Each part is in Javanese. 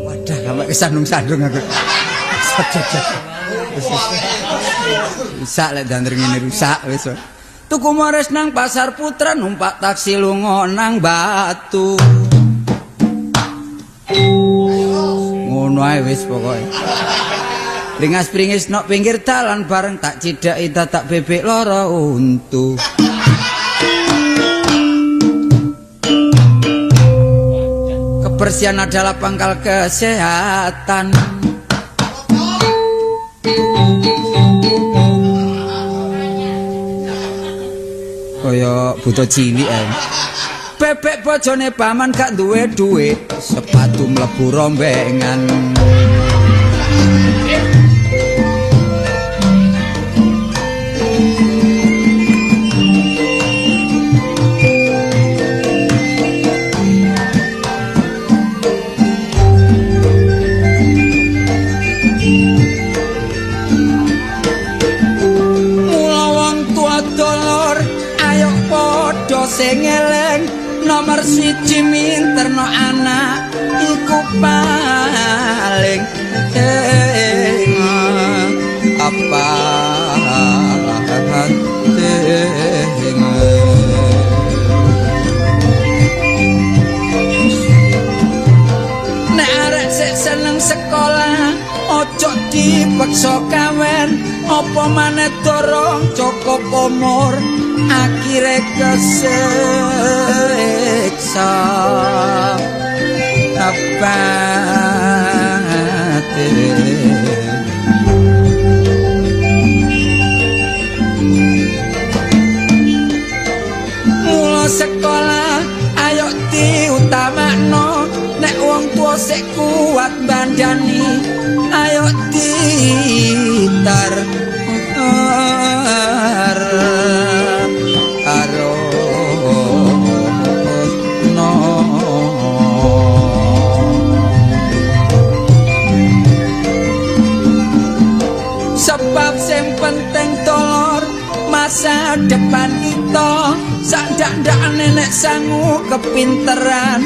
Wadah, sampe kesandung-sandung aku. Rusak lek danter ngene rusak wis. Tuku mores nang Pasar Putra numpak taksi lunga nang Batu. Ngono ae wis pokoke. Pringas-pringis nok pinggir dalan bareng tak cidhaki dadak bebek lara untu. Kebersihan adalah pangkal kesehatan. Kaya buta cilik ae. Bebek bojone paman gak duwe dhuwit, sepatu mlebu rombengan. Mula wong tua dolor, ayo padha sing eling, nomor siji minterno anak iku paling apa penting. Nek arek sik seneng sekolah ojo dipeksa kawen, apa maneh dorong cukup umur akhire kesiksa. Mula sekolah ayo diutamakno, nek wong tuwa sik kuat bandani ayo ditar no. Sebab sing penting tolor masa depan kita, sak ndak-ndakane nek sangu kepinteran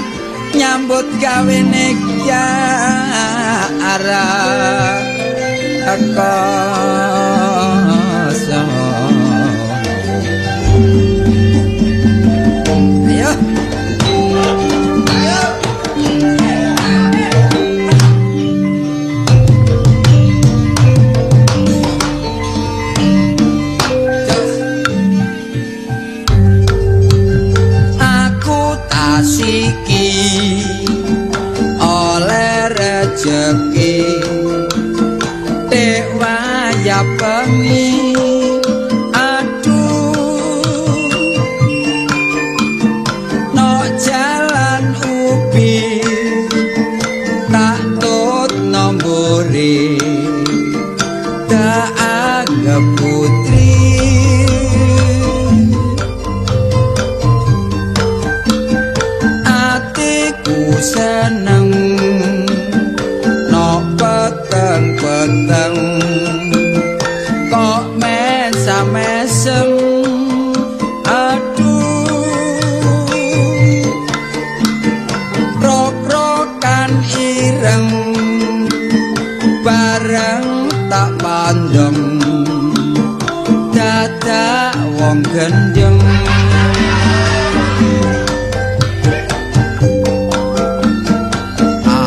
nyambut gawene ya arah kosong. Ayo. Aku tasiki oleh rejeki tek waya bengi, aduh no jalan ubi tak tut nombori tak anggap putri. Atiku seneng no peteng-peteng kok mesam-mesem, aduh rok-rokan ireng bareng tak pandeng dadak wong gendeng.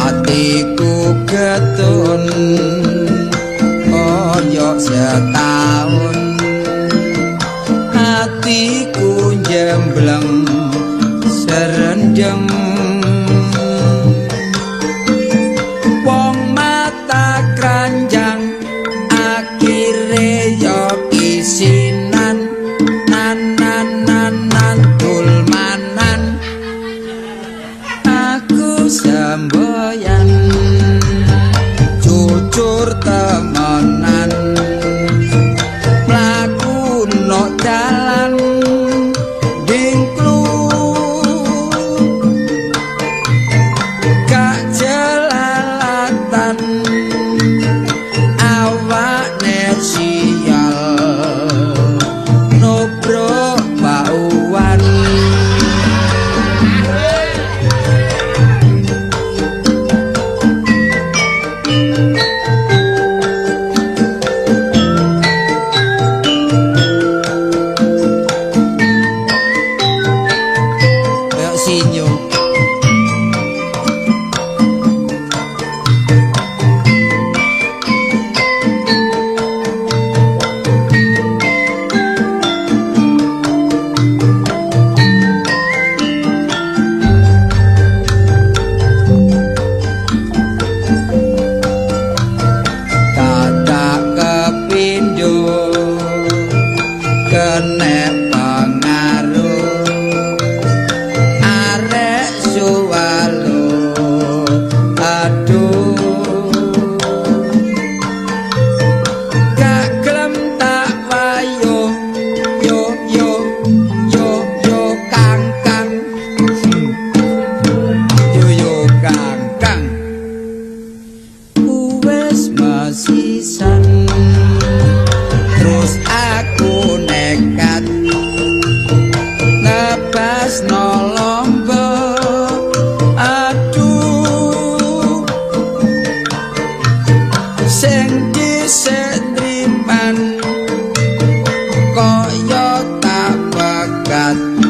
Atiku getun kaya setahun, atiku jembleng serendeng. Wong mata keranjang akhire yo kisinan, nan nan nan nan dulmanan. Aku semboyan jujur temenan, mlaku no dalan dingklu.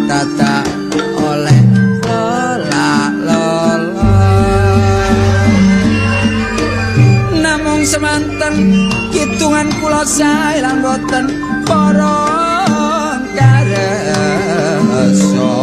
dadak oleh lola lola. Namung semanten kidungan kula sae lan boten para karesa.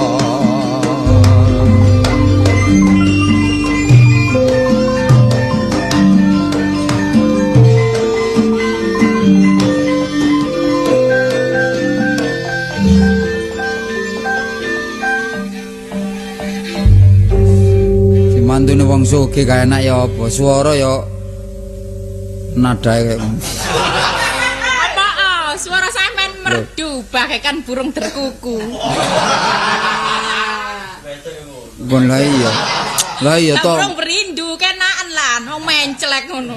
Mantune wong sugih kaya enak ya apa? Swara ya nadae kaya ngono. Apa? Suara sampean merdu bagaikan burung derkuku. Bon lah iya. Lah iya to. Burung berindu kenaan lan wong menclek ngono.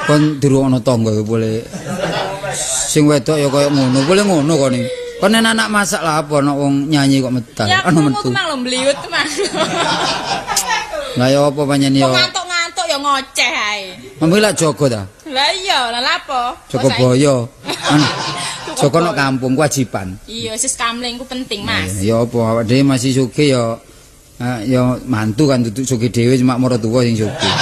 Kon dirungokno tangga ya boleh. Sing wedok ya kaya ngono, boleh ngono kon iki. Kon enak masak lah apa ana wong nyanyi kok metal. Ya Ana metu. Mang lho mbliut mang. Lah ya apa pancen ya. Ngantuk-ngantuk ya ngoceh ae. Mami lak jaga ta? Lah iya, lah lapo? Jaga boyo. Jaga nang kampung kewajiban. Iya, sis kamling ku penting, Mas. Ya apa awak dhewe masih sugih ya ya mantu kan duduk sugih dhewe cuma maratuwa sing sugih.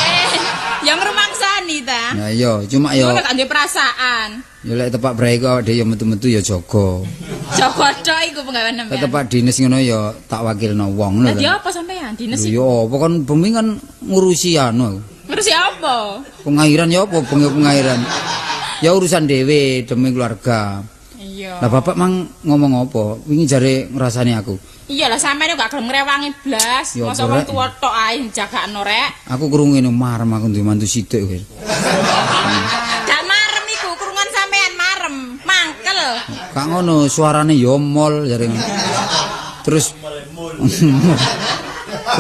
Ya ngrumangsani ta. Lah iya, cuma ya gak duwe perasaan. Ya lek tepak break awak dhewe ya metu-metu ya jaga. Jaga tok iku penggawean sampean. Tepak dinas ngono ya tak wakilno wong ngono. Lah dia apa sampean dinas iki? Ya apa kon bengi kan ngurusi anu. Ngurusi apa? Pengairan ya apa bengi pengairan? Ya urusan dhewe demi keluarga. Iya. Lah bapak mang ngomong apa? Wingi jare ngrasani aku. Iya lah sampean gak gelem ngrewangi blas. Mosok wong tuwa tok ae jagakno rek. Aku krungu ngene marem aku duwe mantu sithik kowe. Gak marem iku, krungan sampean marem, mangkel. Gak ngono, suarane yo mol jare. Terus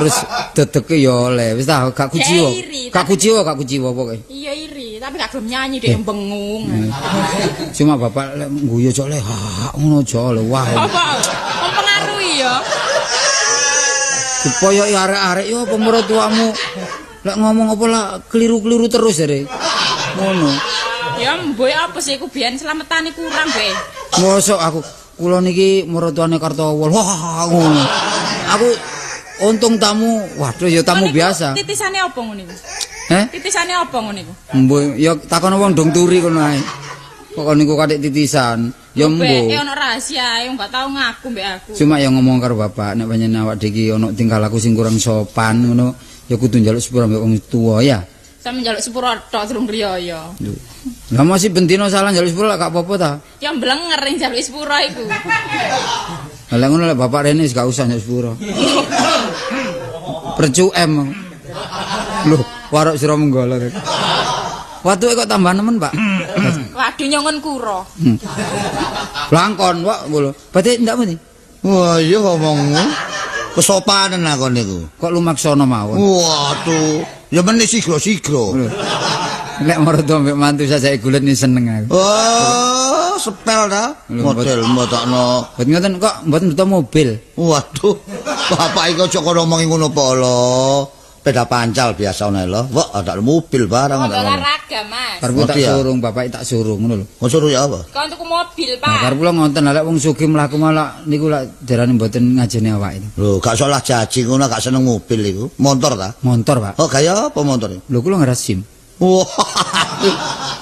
terus dedeke yo oleh. Wis ta gak kuciwa. Gak kuciwa, gak kuciwa pokoke. Iya iri, tapi gak gelem nyanyi dhek bengung. Cuma bapak lek ngguyu cok le ha ngono aja lho wah. Apa? Mempengaruhi ya. Dipoyoki arek-arek yo apa mertuamu lek ngomong apa lah keliru-keliru terus jare. Ngono. Ya mboke apa sih iku biyen slametane kurang kowe. Mosok aku kula niki mertuane Kartowol. Wah ngono. Aku untung tamu, waduh ya tamu biasa. Titisane apa ngono iku? Heh? Titisane apa ngono iku? Mboh ya takon wong dong turi kono ae. Kok niku katik titisan. Ya mboh. Beke ono rahasia, yo gak tau ngaku mbek aku. Cuma ya ngomong karo bapak nek pancen awak dhewe ono tingkah laku sing kurang sopan ngono, ya kudu njaluk sepuro mbek wong tuwa ya. Sampe njaluk sepuro tok durung riyaya. Lah masih bendino salah njaluk sepuro lak gak apa-apa ta? Ya mblenger ning njaluk sepuro iku. Lah ngono lek bapak rene wis gak usah njaluk sepuro. Percu M. Loh, warok sira menggolo. Watuke kok tambah nemen, Pak? Waduh nyongon kura. Blangkon, Pak, ngono. Berarti ndak muni? Wah, iya ngomongmu. Kesopanan aku niku. Kok lumaksana mawon? Waduh, ya meneh sigro-sigro. Nek maratuwa mbek mantu sajake gulet ni seneng aku. Oh, sepel ta? Model mbotokno. Mboten ngoten kok mboten butuh mobil. Waduh, bapak iki aja kono ngomongi ngono apa lho. Sepeda pancal biasa ngono lho. Wah, ada mobil barang ada. Olahraga, Mas. Karep tak suruh, bapak tak suruh ngono lho. Mau suruh ya apa? Kon tuku mobil, Pak. Nah, karep kula ngoten lek wong sugih mlaku malah niku lak darane mboten ngajeni awake. Lho, gak salah jaji ngono gak seneng mobil iku. Motor ta? Motor, Pak. Oh, gaya apa motor? Lho, kula ngeras SIM. Wah.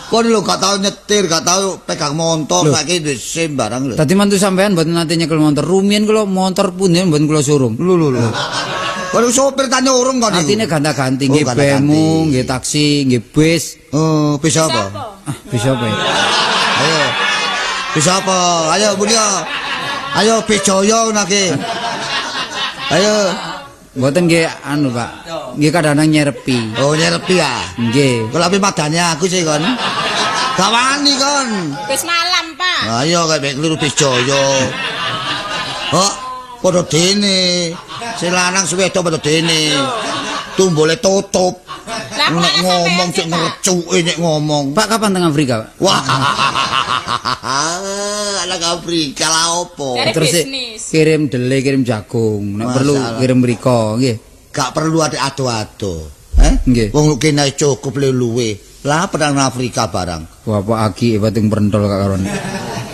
Kon lho gak tau nyetir, gak tau pegang motor, saiki duwe SIM barang lho. Dadi mantu sampean mboten nate nyekel motor. Rumiyin kula motor pundi mboten kula surung. Lho lho lho. Kalau sopir tanya urung kan niku. Artine ganti-ganti nggih bemo, nggih taksi, nggih bis. Oh, bis apa? Ah, bis apa ya? Ayo. Bis apa? Ayo Mulya. Ayo bis Jaya ngono iki. Ayo. Mboten nggih anu, Pak. Nggih kadang-kadang nyerepi. Oh, nyerepi ya? Nggih. Kok ape madane aku sih kon. Gak wani kon. Bis malam, Pak. Ayo kaya keliru bis Jaya. Kok padha dene. Sing lanang suwe padha dene. Tumbole tutup. Nek ngomong cek ngrecuke nek ngomong. Pak kapan teng Afrika, Pak? Wah. Anak Afrika lah opo? Terus kirim dele, kirim jagung. Nek perlu kirim mriko, nggih. Gak perlu ada ado-ado. Eh? Nggih. Wong kene cukup luwe. Lah pedang Afrika barang. Bapak aki pating prentol kak karon.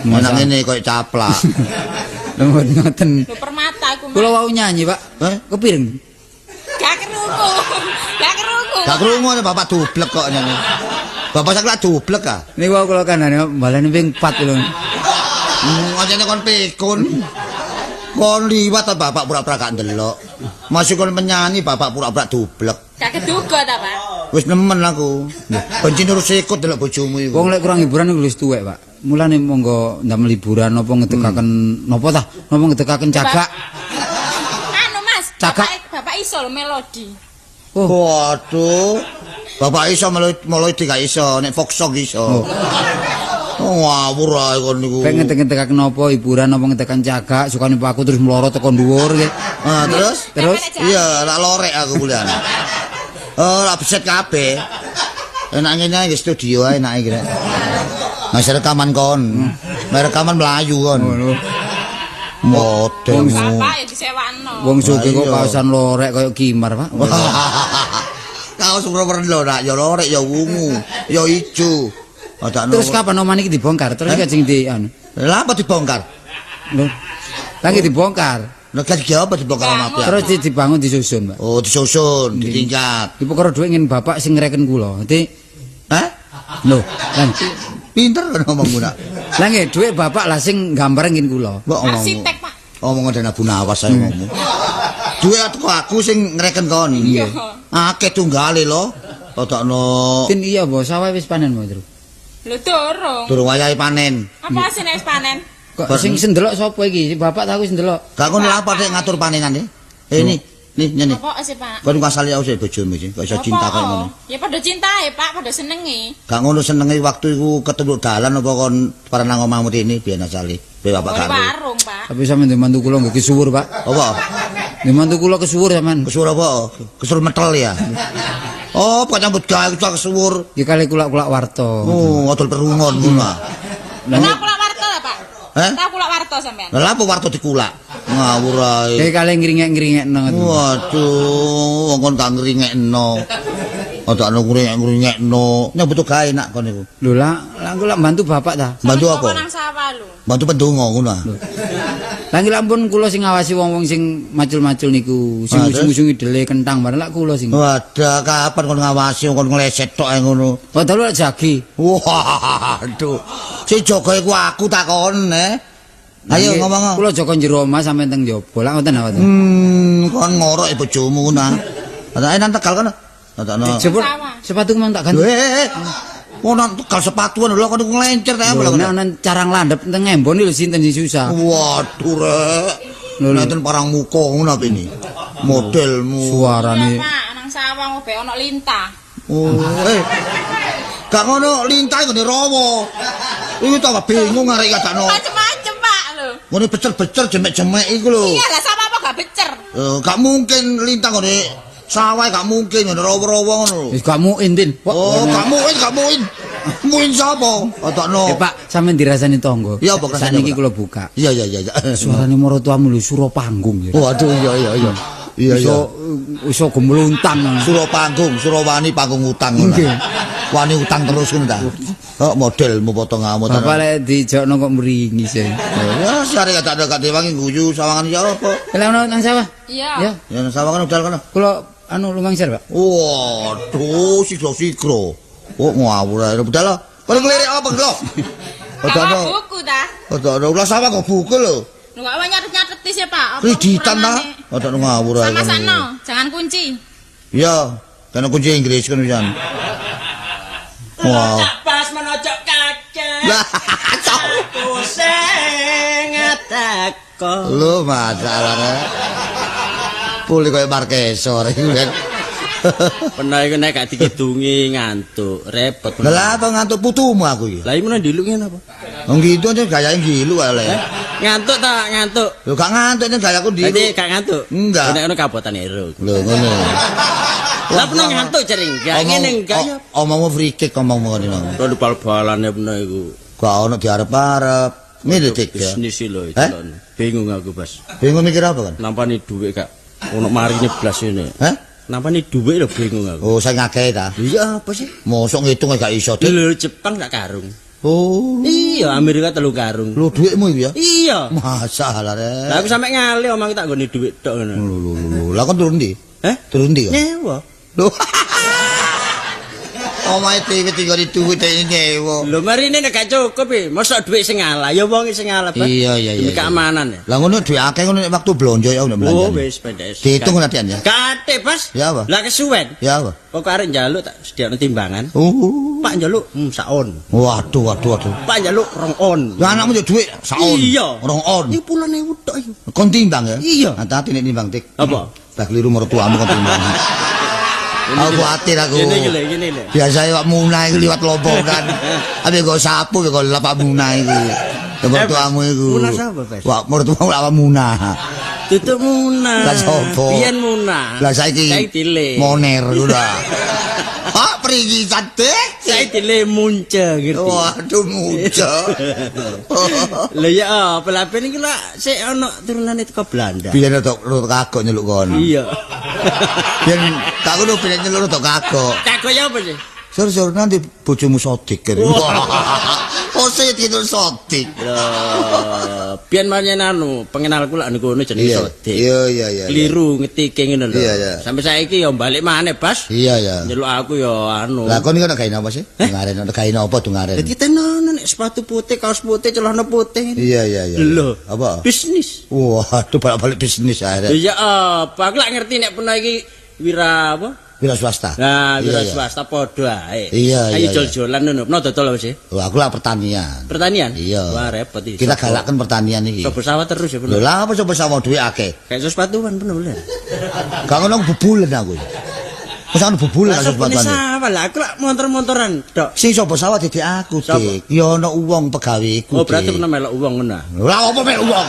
Nang ngene koyo caplak. Lho ngoten. Lho permata iku. Kula wau nyanyi, Pak. Eh? Kepiring? Gak krungu. Gak krungu. Gak krungu bapak dublek kok nyane. Bapak sak lak dublek ah. Niku wau kula kandhane baleni ping 4 lho. Ngajane kon pikun. Kon liwat ta bapak pura-pura gak ndelok. Masih kon menyanyi bapak pura-pura dublek. Gak keduga ta, Pak? Wis nemen aku. Benci nurut sikut delok bojomu iku. Wong lek kurang hiburan iku wis tuwek, Pak. Mulane monggo ndamel hiburan napa ngedekaken napa ta? Napa ngedekaken cagak? Anu, Mas, Cagak. Bapak iso lho melodi. Oh, Waduh. Bapak iso melodi gak iso, nek folk song iso. Oh, ngawur ae kon niku. pengen ngedekaken napa hiburan napa ngedekaken cagak, sukane Pak aku terus mlorot teko dhuwur nggih. Ah, terus? Terus Iya, lak lorek aku bulan. Oh, lak beset kabeh. Enak ngene iki studio ae enake iki. Mas rekaman kon. Mas rekaman mlayu kon. Ngono. Model. Bapak ya disewakno. Wong sugih kok Lah, iya. kaosan lorek kaya kimar, Pak. Kaos werna nak ya lorek ya wungu, ya ijo. Adakno. Terus kapan omah niki dibongkar? Terus kajeng di anu. Lah apa dibongkar? Lho. Lagi dibongkar. Lah kan iki apa dibongkar omah piye? Terus dibangun disusun, Pak. Oh, disusun, ditingkat. Iki perkara dhuwit ngene bapak sing ngreken kula. Dadi Hah? lho, lan Pinter kan ngomongmu nak. lah nggih dhuwit bapak lah sing gambar ngene kula. Mbok ngomong. Arsitek, Pak. Omong dana Bunawas ae ngomong. Duwe teko aku sing ngreken kon. Iya. Akeh tunggale lho. Todokno Tin iya, Bos, sawah wis panen, Bos. Lho durung. durung wayahe panen. Apa sih nek wis panen? Kok sing sendelok sapa iki? Si bapak ta aku sendelok. Gak ngono lha apa dek ngatur panenane? Eh ini, nih ngene. Apa sih, Pak? Kon kasali aku sik bojomu iki, kok iso cinta kaya ngono. Ya padha cintae, Pak, padha senenge. Gak ngono senenge waktu iku ketemu dalan apa kon parang nang omahmu rene biyen asale. Be bapak Ora karo. warung, Pak. Tapi sampeyan ndek mantu kula nggih kesuwur, Pak. Apa? Ndek mantu kula kesuwur sampean. Kesuwur apa? Kesuwur metel ya. Oh, kok nyambut gawe kok kesuwur. Ya kali kulak-kulak warta. Oh, adol perungon ngono. ah. Lah Tahu kulak warta ta, Pak? Eh? Tahu kulak warta sampean. Lah apa warta dikulak? Ngawur ae. nggih kali ngringek-ngringekno ngoten. Waduh, wong kon gak ngringekno. Adakno ngringek-ngringekno. Nyambut gawe nak kon niku. Lho lah, lah aku lak bantu bapak ta. Bantu Sampeyan apa? kok Nang sawah lho. Bantu pendonga ngono ah. Lah nggih ampun kula sing ngawasi wong-wong sing macul-macul niku, sing Ah, terus? ujung-ujungi dele kentang bareng lak kula sing. Wadah, kapan kon ngawasi kon ngleset tok ae ngono. Padahal lak jagi. Waduh. Sing jaga iku aku takon eh. Ayo Nggih, ngomong. Kula jaga jero omah sampe teng njaba. Lak ngoten apa to? Kon ngorok bojomu ngono ah. Ayo nang Tegal kono. Adakno. Jebul Sawah. sepatu mau tak ganti. Eh, eh. Wong nang Tegal sepatuan lho kon nglencer ta Lho, lho. nek ana carang landhep teng embon lho sinten sing susah. Waduh rek. Lho, lho. Nenten parang muka ngono apa ini? Modelmu. Suarane Iya, Pak, nang sawah ngobe ana lintah. Oh, eh. Gak ngono lintah nggone rawa. Iku tambah bingung arek iki adakno. Macem-macem, Pak, lho. Ngene becer-becer jemek-jemek iku lho. Iya lah sawah apa gak becer? Eh, gak mungkin lintah nggone sawah gak mungkin nggone rawa-rawa ngono lho. wis gak muin, Tin. Wah, Oh, gak mungkin, gak mungkin. Mungkin sapa? Adakno. Eh Pak, sampean dirasani tangga. Iya, apa rasane, Sakniki Pak? kula buka. Iya, iya, iya, iya. Suarane maratuamu lho sura panggung ya. Waduh, iya, iya, iya. Iya, iya. Iso iso gemeluntang. Suro panggung, suro wani panggung utang ngono. Nggih. Wani utang terus ngono ta. Oh, modelmu potong ngamut. Bapak lek dijokno kok mringis ya. Ya, sare gak ada gak diwangi guyu sawangan ya apa? Lah ono nang sawah? Iya. Ya, Ya nang sawangan udah kono. kula anu lumangser, Pak. Waduh, sigro-sigro. Oh, ngawur ae budal lho. Kon ngelirik apa lho? Gak Adakno. buku ta. Adakno lah sawah kok buku lho. Lho kok nyatet-nyatet sih, Pak. Apa Kreditan ta? kurangane? Adakno ngawur ae. Sama sakno, jangan kunci. Iya, kena kunci Inggris kono pisan. Wah. Cak pas menocok kakek. Lah, cok. Aku sing teko. Lho masalah rek. Pulih koyo Marqueso rek. Pernah iku nek gak dikidungi ngantuk, repot. Lah apa ngantuk putumu aku iki? Lah iki menawa ndiluk ngene apa? Wong gitu aja gayae ngilu ae le. Eh, ngantuk ta ngantuk? Lho gak ngantuk nek gayaku Dadi ndilu. gak ngantuk. Enggak. Nek ngono kabotan ero. Lho ngono. Lah pernah ngantuk jering, gak ngene enggak ya. Omongmu free kick omongmu ngene mau. Ora bal-balane pernah iku. Gak ono diarep-arep. Ngene dik ya. Bisnis lho Eh? celon. Bingung aku, Bas. Bingung mikir apa kan? Nampani dhuwit gak ono mari nyeblas ini. Hah? Nampani dhuwit lho bingung aku. Oh, sing akeh ta. Iya apa sih? Mosok ngitung gak iso, Dik. Lho Jepang gak karung. Oh. Iya, Amerika 3 karung. Lho dhuwitmu iki ya? Iya. Masalah rek. Lah aku sampe ngalih omah tak nggone dhuwit tok ngono. Lho lho lho. Lah kon turun ndi? Heh? Turun ndi kok? Nyewa. Lho. Omahe dhewe tinggone dhuwit nyewa. Lho marine nek gak cukup iki, mosok dhuwit sing ngalah, ya wong sing ngalah, Pak. Iya iya iya. Demi keamanan ya. Lah ngono dhuwit akeh ngono nek waktu blonjo ya nek belanja. Oh wis pendek. Dihitung latihan ya. Kate, Bas. Ya apa? Lah kesuwen. Ya apa? Pokok arek njaluk tak sediakno timbangan. Oh. Pak njaluk saon. Waduh waduh waduh. Pak njaluk 2 on. Lah anakmu yo dhuwit saon. Iya. 2 on. Iku 10.000 tok iku. Kon timbang ya? Iya. Hati-hati nek nimbang tik. Apa? Lah keliru mertuamu kon timbang. Aku khawatir aku. Ngene iki lho, ngene lho. Biasane Pak Munah iku liwat lompongan. Ape nggo sapu nggo lap Pak Munah iku. Ya mertuamu iku. Munah sapa, Bes? Wah, mertuamu lak Pak Munah. Tutuk Munah. Lah sapa? Biyen Munah. Lah saiki saiki dile. Moner ku lah. Pak pringisan dik. Saiki dile munce ngerti. Waduh munce. Lho ya apa lha ben iki lak sik ana turunane teko Belanda. Biyen rada kagok nyeluk kon. Iya. Biyen gak ngono biyen nyeluk rada kagok. Kagok ya apa sih? Sur-sur nanti bojomu sodik kene. Oh sing itu sodik. Lho, biyen pancen anu pengenalku lak niku ngono jenenge sodik. Iya iya iya. Keliru ngetike ngono lho. Iya, iya. Sampai saiki ya balik maneh, Bas. Iya iya. Nyeluk aku ya anu. Lah kon iki ana gawe napa sih? Dungaren ana gawe napa dungaren? Dadi tenono nek sepatu putih, kaos putih, celana putih. Iya iya iya. Lho, Apa? Bisnis. Waduh balik-balik bisnis akhirnya. Iya apa aku lak ngerti nek pernah iki wira apa? Wira swasta. Nah, wira Iya, iya. swasta padha ae. Iya, Ayo iya, jol-jolan ngono. Pernah dodol apa sih? Wah, aku lah pertanian. Pertanian? Iya. Wah, repot iki. Kita galakkan pertanian iki. Sobo sawah terus ya, Lho bener. lah apa coba sawah duit akeh. Kayak sepatuan bener bener. Gak ngono bubulen aku. Masa ono bubulen Lah aku sopene sepatuan. sawah lah aku lak montor-montoran tok. Sing sapa sawah didik aku, Sapa? Dik. Ya ono wong pegaweku. Oh, berarti Dik. pernah melok wong ngono. ah? Lah apa melok wong?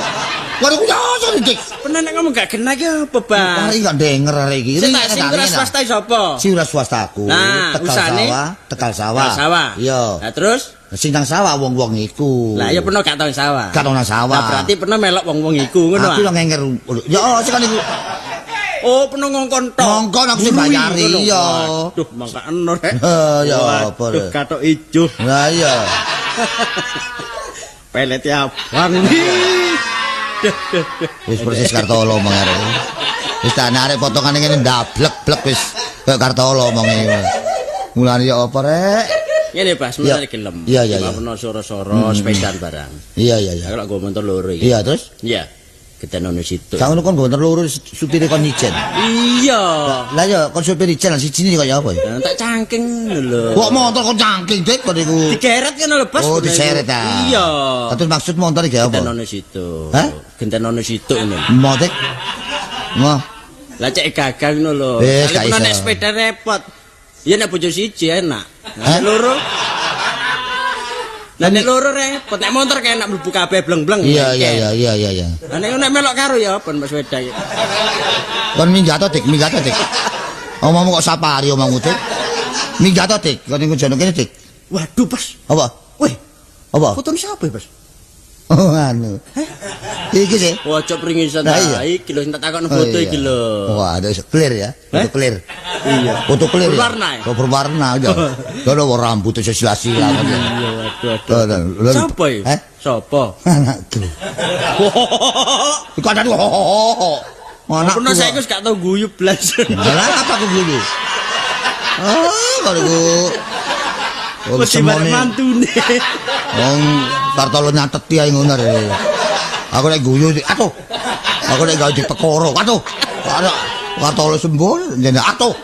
Waduh ku ya Dik. Pernah nek ngomong gak genah ki apa, Bang? Arek gak denger arek iki. Sing tak sing wira swasta sapa? Sing wira swasta aku. Nah, Tegal usahane? sawah, Tegal sawah. Tegal sawah. Iya. Lah terus? Sing nang sawah wong-wong iku. Lah ya pernah gak tau sawah. Gak tau nang sawah. Lah berarti pernah melok wong-wong iku ngono. Aku ah? lho ngenger. Ya oh, sing kan iku Oh, pernah ngongkon tok. Ngongkon aku sing bayari, iya. Waduh, mangkane rek. Ya apa, Waduh, Rek. katok ijo. Lah iya. Pelete abang. Wis persis Kartolo omong arek. Wis tak arek potongane ngene ndablek-blek wis kaya Kartolo omonge. Mulane ya apa rek? Ngene Bas, Iya. mulane gelem. Iya, iya, iya. Pernah soro-soro sepedaan barang. Iya iya iya. Aku lak nggo motor loro iki. Iya terus? Iya. Gedenono situ. Gak ngono kon nggo loro supire kon ijen. Iya. Lah ya kon supir ijen lah siji kaya apa ya? Lah tak cangking ngono lho. Kok motor kon cangking Dik kon iku. Digeret ngono lho, Bas. Oh diseret ta. Iya. Terus maksud motor iki apa? Gentenono situ. Hah? Gentenono situ ngono. Mo Dik. Mo. Lah cek gagal ngono lho. Wis, gak Soale pernah iso. nek sepeda repot. Ya nek bojo siji enak. Lah Hah? nek loro. Lah nek loro repot, nek motor kayak enak mlebu kabeh bleng-bleng. Iya iya iya iya iya iya. Lah nek nek melok karo ya apa nek sepeda iki. Kon minggat to Dik, minggat to Dik. Omongmu kok safari omongmu Dik. Minggat to Dik, kon iku jono kene Dik. Waduh, Bas. Apa? Weh, Apa? fotone siapa ya, Bas? Oh anu. Iki sih. Ojo pringisan Lah, ta. iya. Iki lho sing tak takokno foto Oh, iya. iki lho. Wah, ada clear ya. Foto Eh? clear. Iya. Foto clear. ya? Berwarna ya? Oh, berwarna ya. Lho lho rambut sila-sila kan. Iya, waduh waduh. Lho, lho. Sopo iki? Eh? Sopo? Anakku. Iku ada Anakku. Pernah saya wis gak tau guyu blas. Lah apa aku guyu? Ah, kalau iku. Wong Mesti bareng semone. mantune. Wong Kartolo nyateti ae ngono rek. Aku nek guyu aduh. Aku nek gawe dipekoro, aduh. Aduh. Kartolo sembuh jenenge aduh.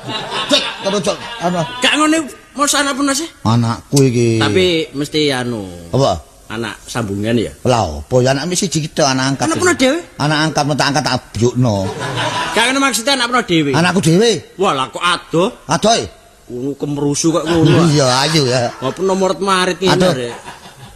Cek terus cek anu Gak ngene mos anak pernah sih? anakku iki. Tapi mesti anu apa? anak sambungan ya. Lah opo ya anak siji kita anak angkat. Anak pernah dhewe? Anak angkat tak angkat tak bjukno. Gak ngono maksudnya anak pernah dhewe. Anakku dhewe. Wah, lah kok adoh Adoh. ngono kemrusu kok ngono. Iya ayu ya. Apa nomor marit ngene Aduh. rek.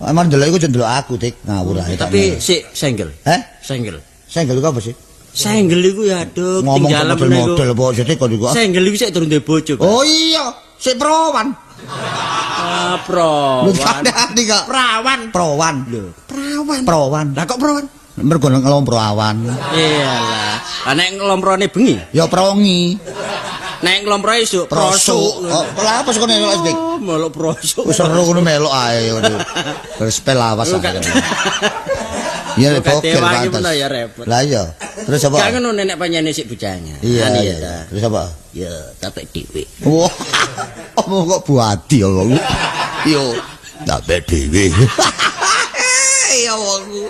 Emang ndelok iku ndelok aku Dik ngawur ae. Tapi sik senggel. eh Senggel. senggel iku apa sih? Senggel iku ya aduh Ngomong tinggalan model-model apa jadi kok iku. Senggel iku sik durung duwe bojo. Pak. Oh iya, sik perawan. Ah, perawan. Lho kandhani kok. Perawan. Perawan. Lho, perawan. Perawan. Lah kok perawan? Mergo ngelompro awan. Iyalah. Lah nek ngelomprone bengi. Ya prongi. Nek nglompro isuk Prosuk. Oh, lha apa sih kono melok Dik? Oh, melok prosuk. Wis seru ngono melok ae ngono. Terus pel lawas ae. Iya bogel pantes. Ya repot. Lah iya. Terus apa? Gak ngono nenek panjane sik bujangan. Iya, iya. Terus apa? Ya, tapek dhewe. Wah. Omong kok buati ya wong. Yo, tapek dhewe. Ya wongku.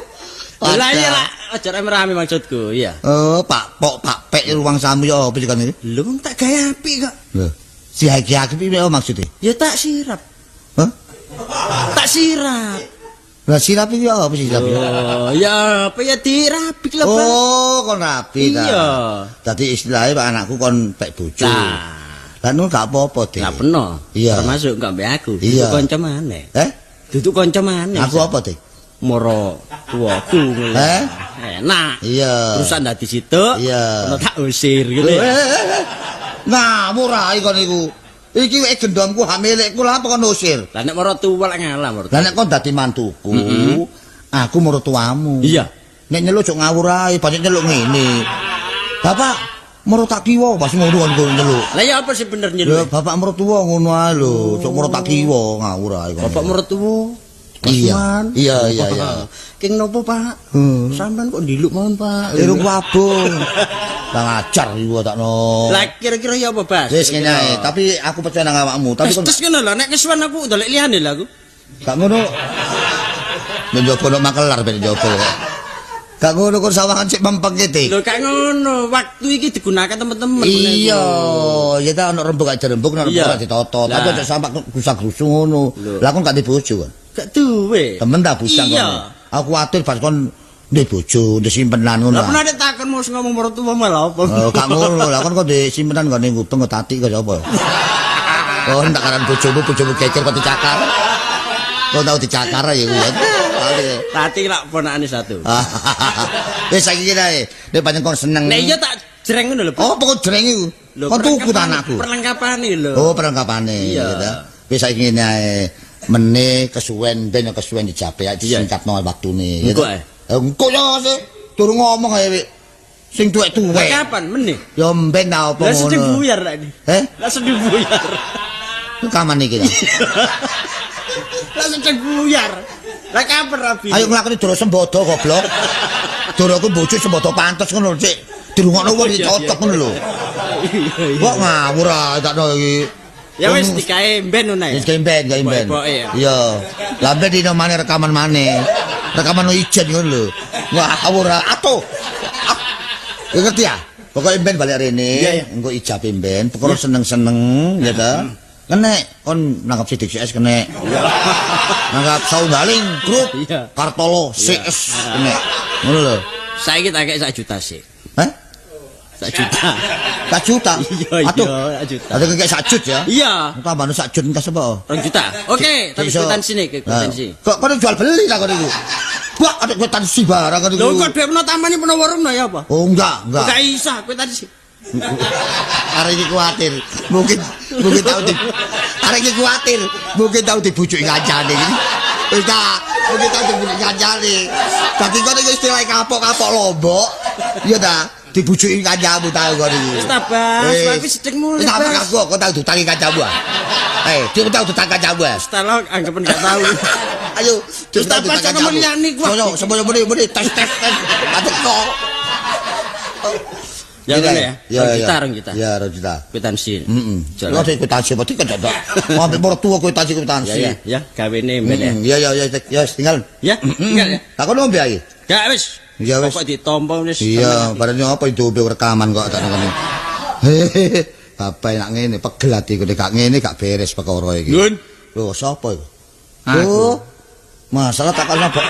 Lah iya lah, aja rame-rame maksudku, iya. Oh, Pak Pok, Pak Pek ruang samu ya apa sih kan iki? Lho wong tak gawe apik kok. Lho, si haki-haki piye maksudnya? Ya tak sirap. Hah? Tak sirap. Lah sirap iki apa sih sirap? Oh, ya apa ya dirapik lah, Bang. Oh, kon rapi ta. Iya. Dadi istilahnya Pak anakku kon pek bojo. Lah nu gak apa-apa, Dik. Gak peno. Iya. Termasuk gak mbek aku. Iya. Duduk kanca maneh. Eh? Duduk kanca maneh. Aku apa, Dik? Moro tuaku ngono. Eh? Enak. Iya. Terusan dadi situ. Iya. Ono tak usir gitu ya. Ngawur ae kon iku. Iki wek gendomku hak milikku lah apa kon usir? Lah nek moro tuwa lek ngalah moro. Lah nek kon dadi mantuku, aku mertuamu. Iya. Nek nyeluk ojo ngawur ae, pancen nyeluk ngene. Bapak moro tak kiwa pas ngono kon nyeluk. Lah ya apa sih bener Lho nyeluk? bapak mertua ngono ae lho, ojo moro tak kiwa ngawur ae kon. Bapak mertua. Iya. Iya iya iya. King nopo, Pak? Sampean kok ndiluk mawon, Pak. Irung wabung. Lah ngajar iku takno. Lah kira-kira ya apa, Bas? Wis ngene ae, tapi aku percaya nang awakmu, tapi kon terus ngono lho, nek kesuwen aku ndolek liyane lho aku. Gak ngono. Nek njogo nok makelar ben njogo kok. Gak ngono kon sawangan sik mempeng iki. Lho gak ngono, waktu iki digunakan teman-teman. Iya, ya ta ono rembug gak jerembug, ono rembug gak ditoto. Tapi aja sampak gusak-gusu ngono. Lah kon gak dibojo kon. Gak duwe. Temen ta bujang kon. Aku kuwatir pas kon ndek bojo, ndek simpenan ngono. Lah pernah takon mau ngomong mertua malah apa? Oh, gak ngono. Lah kon kok ndek simpenan nggone ngubeng kok tatik kok sapa? Oh, tak karan bojomu, bojomu geger kok dicakar. Kok tau dicakar ya kuwi. Tati lak ponakane satu. Wis saiki kene ae. Nek pancen kon seneng. Nek iya tak jreng ngono lho. Oh, apa kok jreng iku? Kon tuku ta anakku. Perlengkapane lho. Oh, perlengkapane ya ta. Wis saiki ngene ae. Mene kesuwen ben kesuwen dijape disingkatno waktune. Engko ae. Engko ya sih. Durung ngomong ae sing tuwek-tuwek. Kapan meneh? Ya mben ta apa ngono. Lah sedih buyar lak iki. Eh? Lah sedih buyar. Rekaman iki ta. Lah sedih buyar. Lah kapan rabi? Ayo nglakoni doro sembodo goblok. Doroku bojo sembodo pantes ngono lho, Cik. Dirungokno wong cocok ngono lho. Kok ngawur ae takno iki. Ya wis digawe mben ngono ae. Wis gawe mben, gawe mben. Iya. Lah mben dino maneh rekaman maneh. Rekaman ijen ngono lho. Ngawur atuh. Ya ngerti ya? Pokoke mben balik rene, engko ijabe mben, perkara seneng-seneng ya ta. Kenek kon nangkap Sidik CS kenek. Nangkap Saunggaling grup Kartolo CS kenek. Ngono lho. Saiki tak kek 1 juta sik. Hah? 1 juta. 1 juta? Iya, iya, 1 juta. Ada kek 1 juta ya? Iya. Tambahno 1 juta engkas apa? 2 juta. Oke, tapi kwitansi nih, kwitansi. Kok kon jual beli ta kon iku? Wah, ada kwitansi barang kon iku. Lho kok dhuwit meno tamani peno warungno ya apa? Oh, enggak, enggak. Enggak isah kwitansi. Arek iki kuwatir. Mungkin tau di arek iki kuwatir, mungkin tau dibujuki kancane iki. Wis ta, mungkin tau dibujuki kancane. Dadi kon iki istilah kapok-kapok lombok. Iya ta? Dibujuki kancamu tau kon iki. Wis ta, Bas, aku sedeng mulih. Wis ta aku kok tau diutangi kancamu ah. Eh, dia tau diutang kancamu ah. Wis ta lho, anggapan gak tau. Ayo, wis ta Bas ana liyane kuwi. Soyo, semono muni tes tes tes. Adek kok. Ya ngono ya. 2 juta, 2 juta. Ya, 2 juta. Kwitansi. Heeh. Lha kwitansi apa dikek tok. Ambek mertua kwitansi kwitansi. Ya ya, gawene mben ya. Iya ya ya ya tinggal. Ya, tinggal ya. Lah kono ngombe ae. Gak wis. Ya wis. Pokok ditampa wis. Iya, barane apa itu rekaman kok tak ngene. Hehehe. Bapak nak ngene pegel atiku nek gak ngene gak beres perkara iki. Lho, sapa iku? Aku. Masalah tak kono, Pak.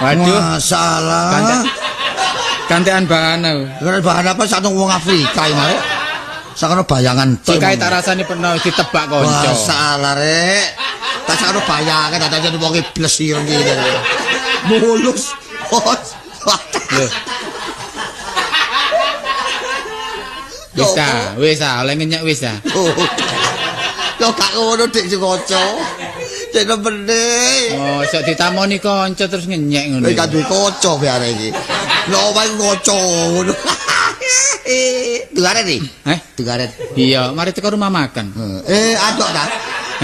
Waduh. Masalah. Gantian bahan aku. Gantian bahan apa sakno wong Afrika iki mare. Sakno bayangan tok. Cikae tak rasane pernah ditebak kanca. Masalah rek. Tak sakno bayangan tak jadi wong iblis ireng iki. Mulus. Wis ta, wis ta, oleh ngenyek wis ta. Yo gak ngono Dik sing kanca. Cek nemene. Oh, sok ditamoni kanca terus ngenyek ngono. Wis gak duwe kanca biar iki. Lho omahe kanca ngono. Dugaren iki. Eh? Dugaren. Iya, mari teko rumah makan. Adok ta?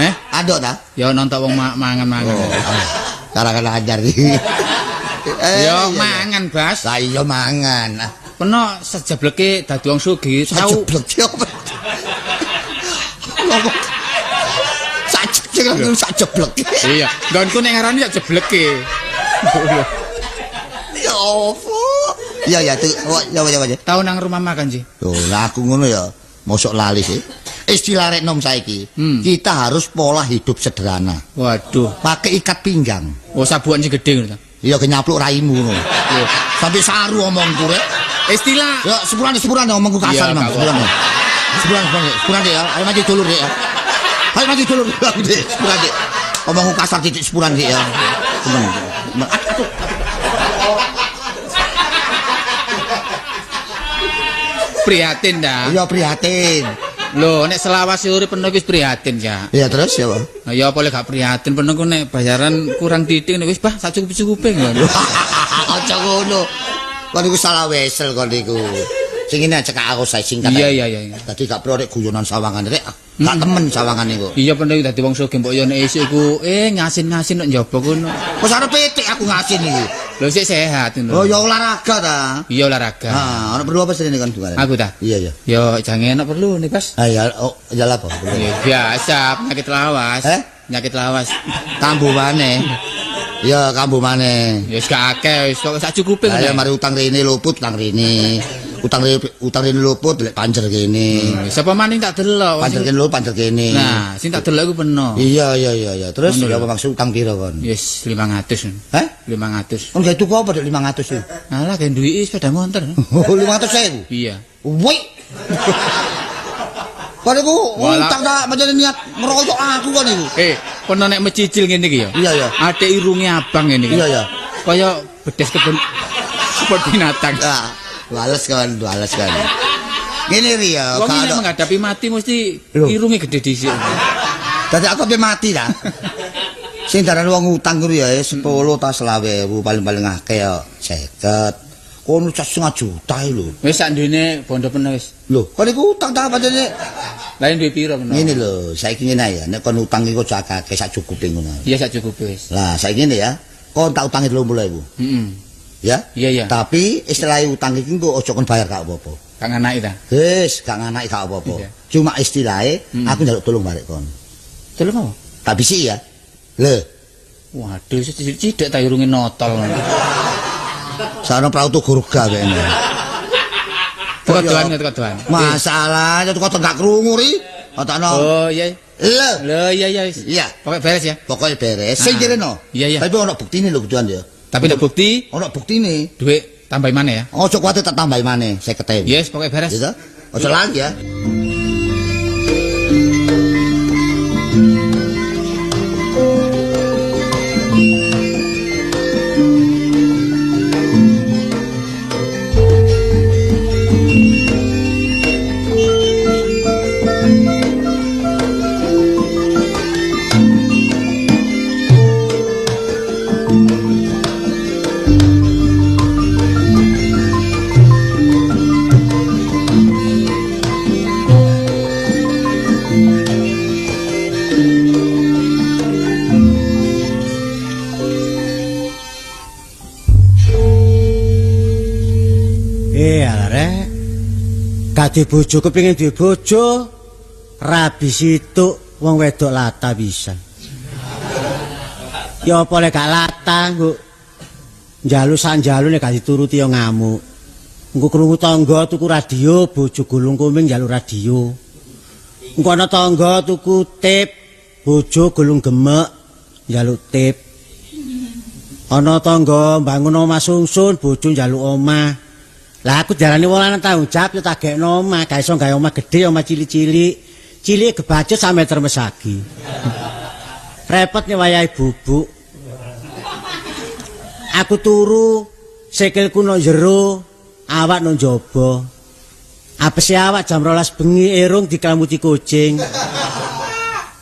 Eh? Adok ta? Ya nonton wong mangan-mangan. Oh, karang ajar iki. Ya mangan, Bas. Lah iya mangan. Peno sejebleke dadi wong sugih, tau sajebleke apa? Ngomong sajebleke sajebleke. Iya, nggonku nek ngarani sak jebleke. Ya opo? Ya ya tuh, ya ya ya. Tau nang rumah makan sih. Loh, lah aku ngono ya. Mosok lali sih. Istilah rek nom saiki, kita harus pola hidup sederhana. Waduh, pakai ikat pinggang. Oh, sabukan sing gedhe ngono ta. Iya, kenyapluk raimu ngono. Sampai saru omongku rek. Istilah. Ya, sepurane omongku kasar mang, sepurane. Sepurane ya. Ayo maju dulur Dek ya. Ayo maju dulur aku Dek, sepurane Dek. Omongku kasar titik sepurane Dek ya. Temen. Aduh. Prihatin dah. Iya prihatin. Lho, nek selawase urip penuh wis prihatin ya. Iya terus ya, Pak. Nah, ya apa lek gak prihatin penuh ku nek bayaran kurang titik nek wis bah sak cukup-cukupe ngono. Aja ngono. Kon iku salah wesel kon iku. Sing ngene cekak aku sae singkat. Iya iya iya. Dadi gak perlu rek guyonan sawangan rek. Gak temen sawangan iku. Iya penuh dadi wong sugih mbok yo nek isuk iku ngasin-ngasin nek njaba kono. Wis arep pitik aku ngasin iki. Lho sik sehat ngono. Oh ya olahraga ta. Iya olahraga. Ha, ono perlu apa sini kon dugane? Aku ta? Iya iya. Ya jange enak perlu nih, Bas. Ah ya, oh ya lha apa? Ya biasa penyakit lawas. Eh? Penyakit lawas. Kambuh maneh. Ya kambuh maneh. Ya wis gak akeh, wis kok sak cukupe ngono. Ya mari utang rene luput, utang rene. Utang rene luput lek panjer kene. Sapa maning tak delok. Panjer kene lho, panjer kene. Nah, sing tak delok iku peno. Iya iya iya iya. Terus ya apa maksud utang piro kon? Wis 500. Heh? 500. Kon gawe tuku apa dek 500 iki? Alah gawe duwiki sepeda motor. Oh, 500.000. Iya. Woi. Kon iku utang tak pancen niat ngeroyok aku kon iku. Kono nek mecicil ngene iki ya. Iya iya. Atik irunge abang ngene iki. Iya iya. Kaya bedes kebun kebun binatang. Ah, wales kon, wales kon. Ngene ri ya, wong nek menghadapi mati mesti irunge gede dhisik. Dadi aku ape mati ta. Sing darane wong utang kuwi ya 10 ta 20.000 paling-paling akeh ya 50. Kono 1,5 juta lho. Wis sak ndene bondo peno wis. Lho, kon iku utang ta pancene. Lah duwe piro peno? Ngene lho, saiki ngene ya, nek kon utang iku aja akeh sak cukupe ngono. Iya sak cukupe wis. Lah saiki ngene ya, kon tak utangi 30.000. Heeh. Ya? Iya iya. Tapi istilah utang iki engko aja kon bayar gak apa-apa. Gak nganaki ta? Wis, gak nganaki gak apa-apa. Cuma istilahe aku njaluk tolong barek kon. Tolong apa? Tak bisiki ya. Lho. Waduh, sithik ta irunge notol. Sarana prauto gurga kene. Teko doan, teko doan. Masalah, teko gak krungu ri. Otakno. Oh iya. Lho. Lho iya iya wis. Iya. Pokoke beres ya. Pokoke beres. Sing kireno. Iya iya. Tapi ono buktine lho kuduan ya. Tapi nek bukti, ono buktine. Duit tambahi maneh ya. Ojo kuwatir tak tambahi maneh 50.000. Yes, pokoke beres. Iya. Ojo lali ya. Gak duwe bojo kepengin duwe bojo rabi situk wong wedok lata pisan. Ya apa lek gak lata nggo njalu sak njalu nek gak dituruti ya ngamuk. Engko krungu tangga tuku radio bojo gulung kuming njaluk radio. Engko ana tangga tuku tip bojo gulung gemek njaluk tip. Ana tangga mbangun omah sungsun bojo njaluk omah. Lah aku jarane wong lanang tanggung jawab ya tak gekno omah, gak iso gawe omah gedhe, omah cilik-cilik. Cilik gebacut sak meter mesagi. Repot nek wayahe bubuk. Aku turu, sikilku nang jero, awak nang njaba. Apese awak jam 12 bengi irung diklambuti kucing.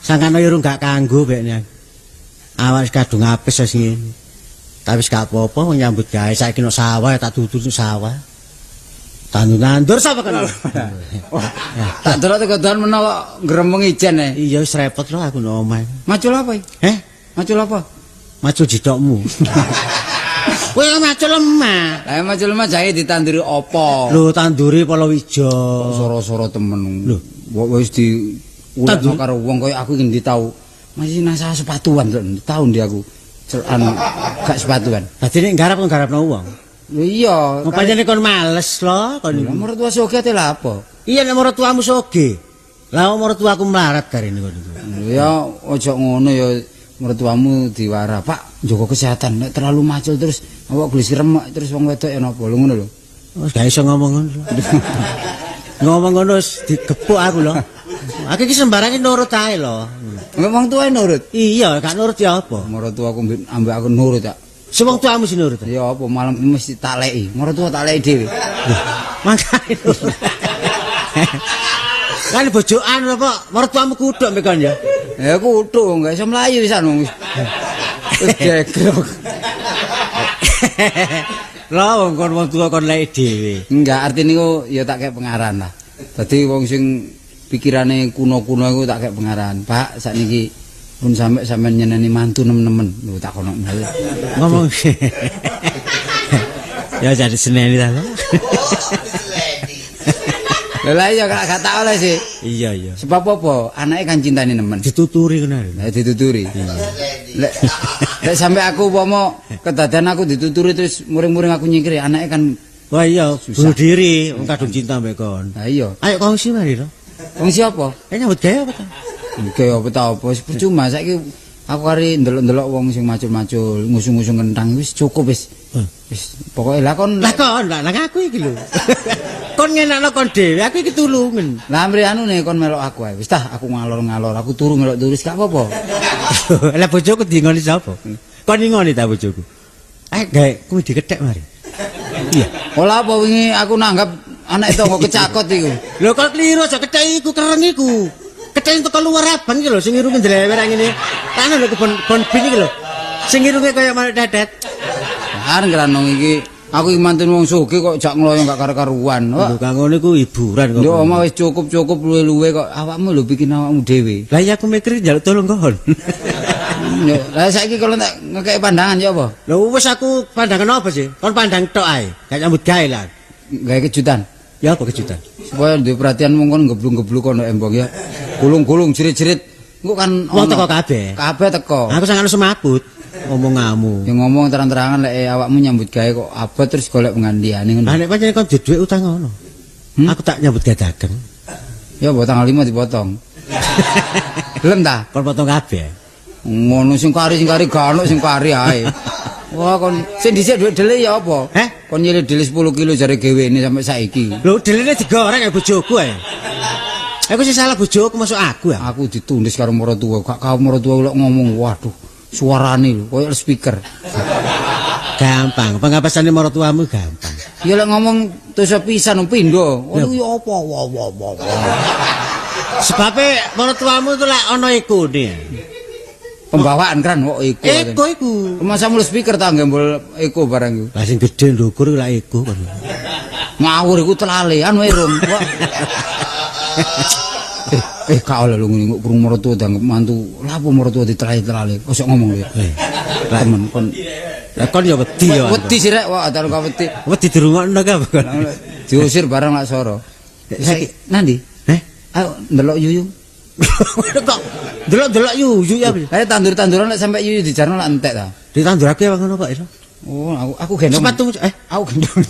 Sangkane irung gak kanggo bekne. Awak wis kadung apes wis ngene. Tapi wis gak apa-apa wong nyambut gawe saiki nang sawah tak tutut nang sawah. Tandur-tandur sapa kan? Tak delok teko doan menawa gremeng ijen e. Iya wis repot lho aku nang omah. Macul apa iki? Heh? Macul apa? Macul jithokmu. Kowe macul lemah. Lah macul lemah jahe ditanduri apa? Lho tanduri palawija. Soro-soro temen. Lho. Wis di ulekno karo wong kaya aku iki ndi tau. Masih nang sepatuan tau ndi aku. Anu gak sepatuan. Dadi nek nggarap nggarapno wong. Lho iya. Pancene kon males lho kon iku. Mertua sugih te lha apa? Iya nek mertuamu sugih. Lah mertuaku melarat karene kon iku. Ya aja ngono ya mertuamu diwara, Pak, njaga kesehatan nek terlalu macul terus awak gelis remek terus wong wedok ya napa lho ngono lho. Wis gak iso ngomong ngono. Ngomong ngono wis digepuk aku lho. Aku iki sembarange nurut ae lho. Wong tuae nurut? Iya, gak nurut ya apa? Mertuaku ambek aku nurut tak. Sing wong tuamu sing nurut. Ya apa malam mesti tak leki. Mertua tak leki dhewe. Mangkane. Kan bojokan apa mertuamu kuthuk mek kon ya? Ya kuthuk gak iso mlayu wisan wong. Wis jegrok. Lah wong kon wong tuwa kon leki dhewe. Enggak, artine niku ya tak kek pengaran lah. Dadi wong sing pikirane kuno-kuno iku tak kek pengaran. Pak, sakniki pun sampe sampean nyeneni mantu nemen-nemen. Lho tak kono ngomong. Ya jadi seneni ta. Lha iya gak tak oleh sih. Iya iya. Sebab apa? Anake kan cintane nemen. Dituturi ngono lho. Lah dituturi. Lek lek sampe aku umpama kedadan aku dituturi terus muring-muring aku nyingkir anake kan wah iya bunuh diri wong kadung cinta mbek kon. Lah iya. Ayo kongsi mari to. Kongsi apa? Nyambut gawe apa ta? Gawe apa ta apa wis percuma saiki aku kari ndelok-ndelok wong sing macul-macul, ngusung-ngusung kentang wis cukup wis. Wis pokoke lah kon lah kon lah nang aku iki lho. Kon ngenakno kon dhewe, aku iki tulungen. Lah amri anune kon melok aku ae. Wis tah aku ngalor-ngalor, aku turu melok turu wis gak apa-apa. Lah bojoku diingoni sapa? Kon ingoni ta bojoku? Ayo gawe kuwi dikethek mari. Iya. Ora apa wingi aku nanggap anak tangga kecakot iku. Lho kok kliru aja kethek iku kereng iku. Kethek teko luar abang iki lho sing irunge ndlewer ngene. Tanah lho kebon bon bin iki lho. Sing irunge kaya manuk dedet. Areng ngrano iki aku iki mantun wong sugih kok jak ngloyo gak karo-karuan. Lho kang ngono iku hiburan kok. Yo omah wis cukup-cukup luwe-luwe kok awakmu lho bikin awakmu dhewe. Lah iya aku mikir njaluk tolong kon. Lah saiki kalau tak ngekeki pandangan ya apa? Lho wis aku pandangan apa sih? Kon pandang tok ae, gak nyambut gawe lah. Gawe kejutan. Ya apa kejutan? Supaya duwe perhatian mung kon geblung-geblung kono embong ya. Gulung-gulung jerit-jerit. Engko kan wong teko kabeh. Kabeh teko. Aku sangat semaput omonganmu. Ya ngomong terang-terangan lek awakmu nyambut gawe kok abot terus golek penggantiane ngono. Lah nek pancen kon duwe dhuwit utang ngono. Aku tak nyambut gawe dagang. Ya mbok tanggal 5 dipotong. Gelem ta? Kon potong kabeh. Ngono sing kari gak ono sing kari ae. Wah kon sing dhisik dhuwit dhele ya apa? Heh? Kon nyilih dhele 10 kilo jare gewene sampe saiki. Lho dhelene digoreng ya bojoku ae. Aku sing salah bojoku masuk aku ya. Aku ditundis karo maratuwa. Gak kau maratuwa lek ngomong waduh suarane lho koyo speaker. Gampang, pengapasane maratuwamu gampang. Ya lek ngomong dosa pisan pindho. Ngono kuwi apa wa wa wa. Sebabe maratuwamu itu lek ana ekone. Pembawaan kran kok eko. Eko iku. Masa mulu speaker ta gembol eko barang iku. Lah sing gedhe ndukur lek eko kon. Ngawur iku telale anu irung. Gak oleh lho ngene kok krungu maratuwa dianggep mantu. Lha apa maratuwa ditelai-telale? Kok ngomong lho ya. Temen kon. Lah kon ya wedi ya. Wedi sih rek, wah taruh kau wedi. Wedi dirungokno ka apa kon. Diusir barang lak soro. Saiki nandi? Heh? Ayo ndelok yuyu. Kok delok-delok yuyu ya. Ayo tandur-tanduran lek sampe yuyu dijarno lak entek ta. Ditandurake apa ngono kok iso? Oh, aku gendong. Sepatu aku gendong.